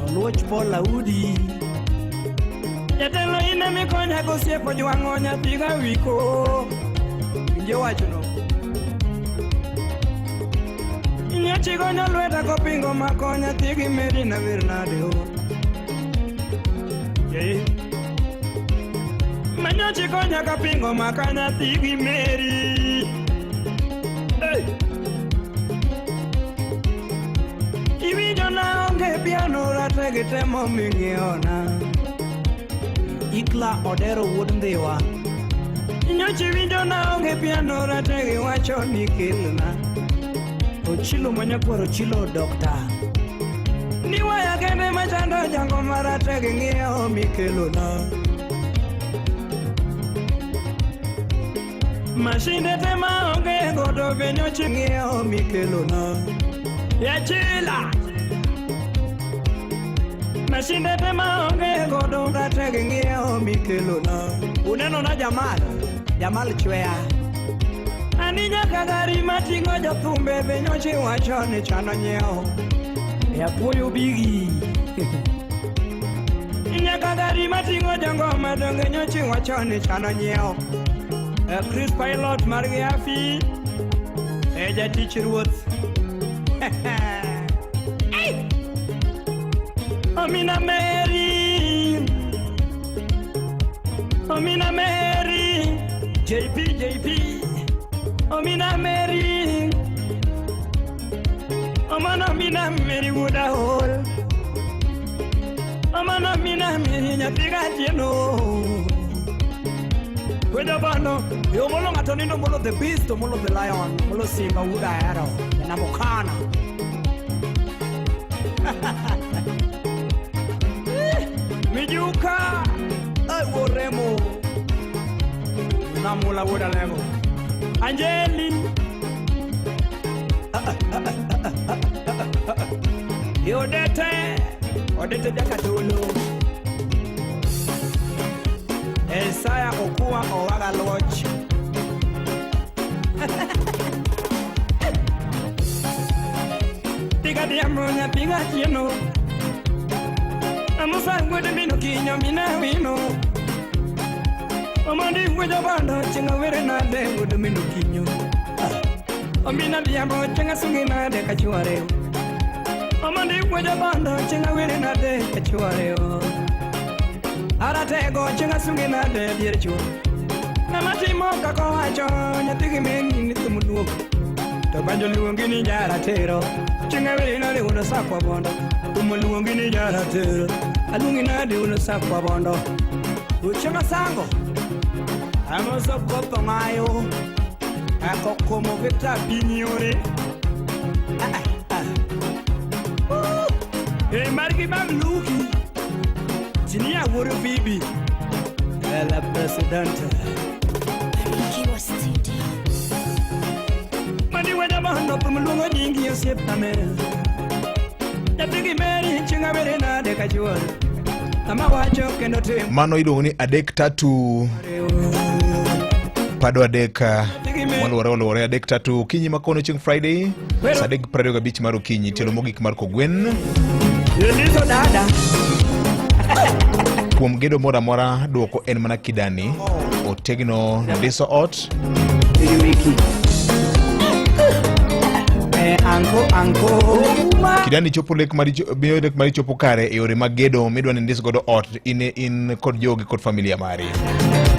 Oluoch Paul Audi. Jatelo ine mikonya kosiepo jwang'o nyathi ka wiko Winjo wachno Nyochi gonyo lweta kopingo mako nyathi gi meri na wer nade o Eh. Manyochi konya kapingo maka nyathi gi meri Hey. Iwinjo na onge piano rategi temo ming'iona Ikla Odero wuod Ndhiwa. Nyochi winjo na onge piano rategi wacho ni kelna Ochilo manyakwar Ochilo Dokta. Ni waya kende machando jango marategi ng'iewo mikelona Mashinde te maonge godo be nyochi ng'iewo mikelona Yachila Mashinde te maonge godo rategi ng'iewo mikelona Uneno na Jamal, Jamal Chweya. Ani nyaka gari mating'o jothumbe be nyochi wacho ni chano nyiewo E apuoyo bigi. Nyaka gari mating'o jongoma donge nyochi wacho ni chano nyiewo E Chris Pilot mar gi Afi E jatich ruoth Ei! Omina Mary Omina Mary JP JP. Omina Mary Omana mina Mary wuoda hol Omana mina Mary nyathi gatieno Wedo bono, yo molo ng'ato nindo molo the beast, molo the lion, molo simba wuod ahero, janamokana. Mijuka, ai woremo. Namula wuod alego. Anjeli. Odete, Odete jakadolo. Esaya okua owaga loch. Piga diambo nyathi gatieno Amusa wuod min Okinyo mina wino Omondi wuojo bondo chieng' awere nade wuod min Okinyo Omina diambo chieng' asungi nade kachuore Omondi wuojo bondo chieng' awere nade kachuore Aratego chieng' asungi nade dier chuo Ng'ama timo kaka owacho nyathi gi meni ni thum luok To banjo luongi ni jaratero Chieng' awere nade wuon osakwa bondo Thum luongi ni jaratero Aluongi nade wuon osakwa bondo Ochieng' asango. Amoso koth ong'ayo. Ako komo Victor Pinyore. E margi mamluki Tinia wuoro bibi La presidente. Barikiwa Studio. Mani weda mondo thum luongo nyingi osiepna Nyathi gi Mary chieng' awere nade kachuor Ama wacho kendo timo Mano iluongo ni adek tatu pado adek moluwore oluwore adek tatu okinyi makono chieng' Friday saa 3:25 mar okinyi tielo mogik mar kogwen Elizo dada kuom gedo moro amora duoko en mana kidani otegno ndiso ot Eh, anko anko. Kidani chopo lek mari miyo lek mari chopo kare e yore mag gedo midwa ni indis godo ot in in kod jogi kod familia mari.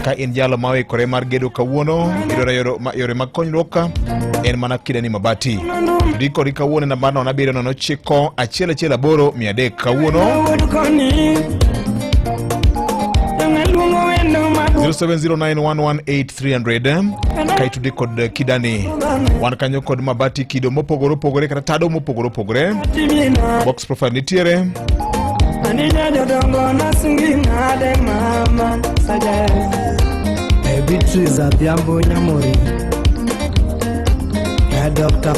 Ka in jalo ma oikore mar gedo kawuono idwaro yore ma- yore mag konyruok ka en mana Kidani Mabati. Ndik kodi kawuono e namba 07 09 1 1 8 300 kawuono Wuod koni. Donge luongo wendo ma 0709118300 kaitude kod Kidani. Wan kanyo kod mabati kido mopogore opogore kata tado mopogore opogore. timina. Box profile nitiere. Anija jodongo nasungi nade mama saja. Beatrice Adhiambo Nyamori, Dr.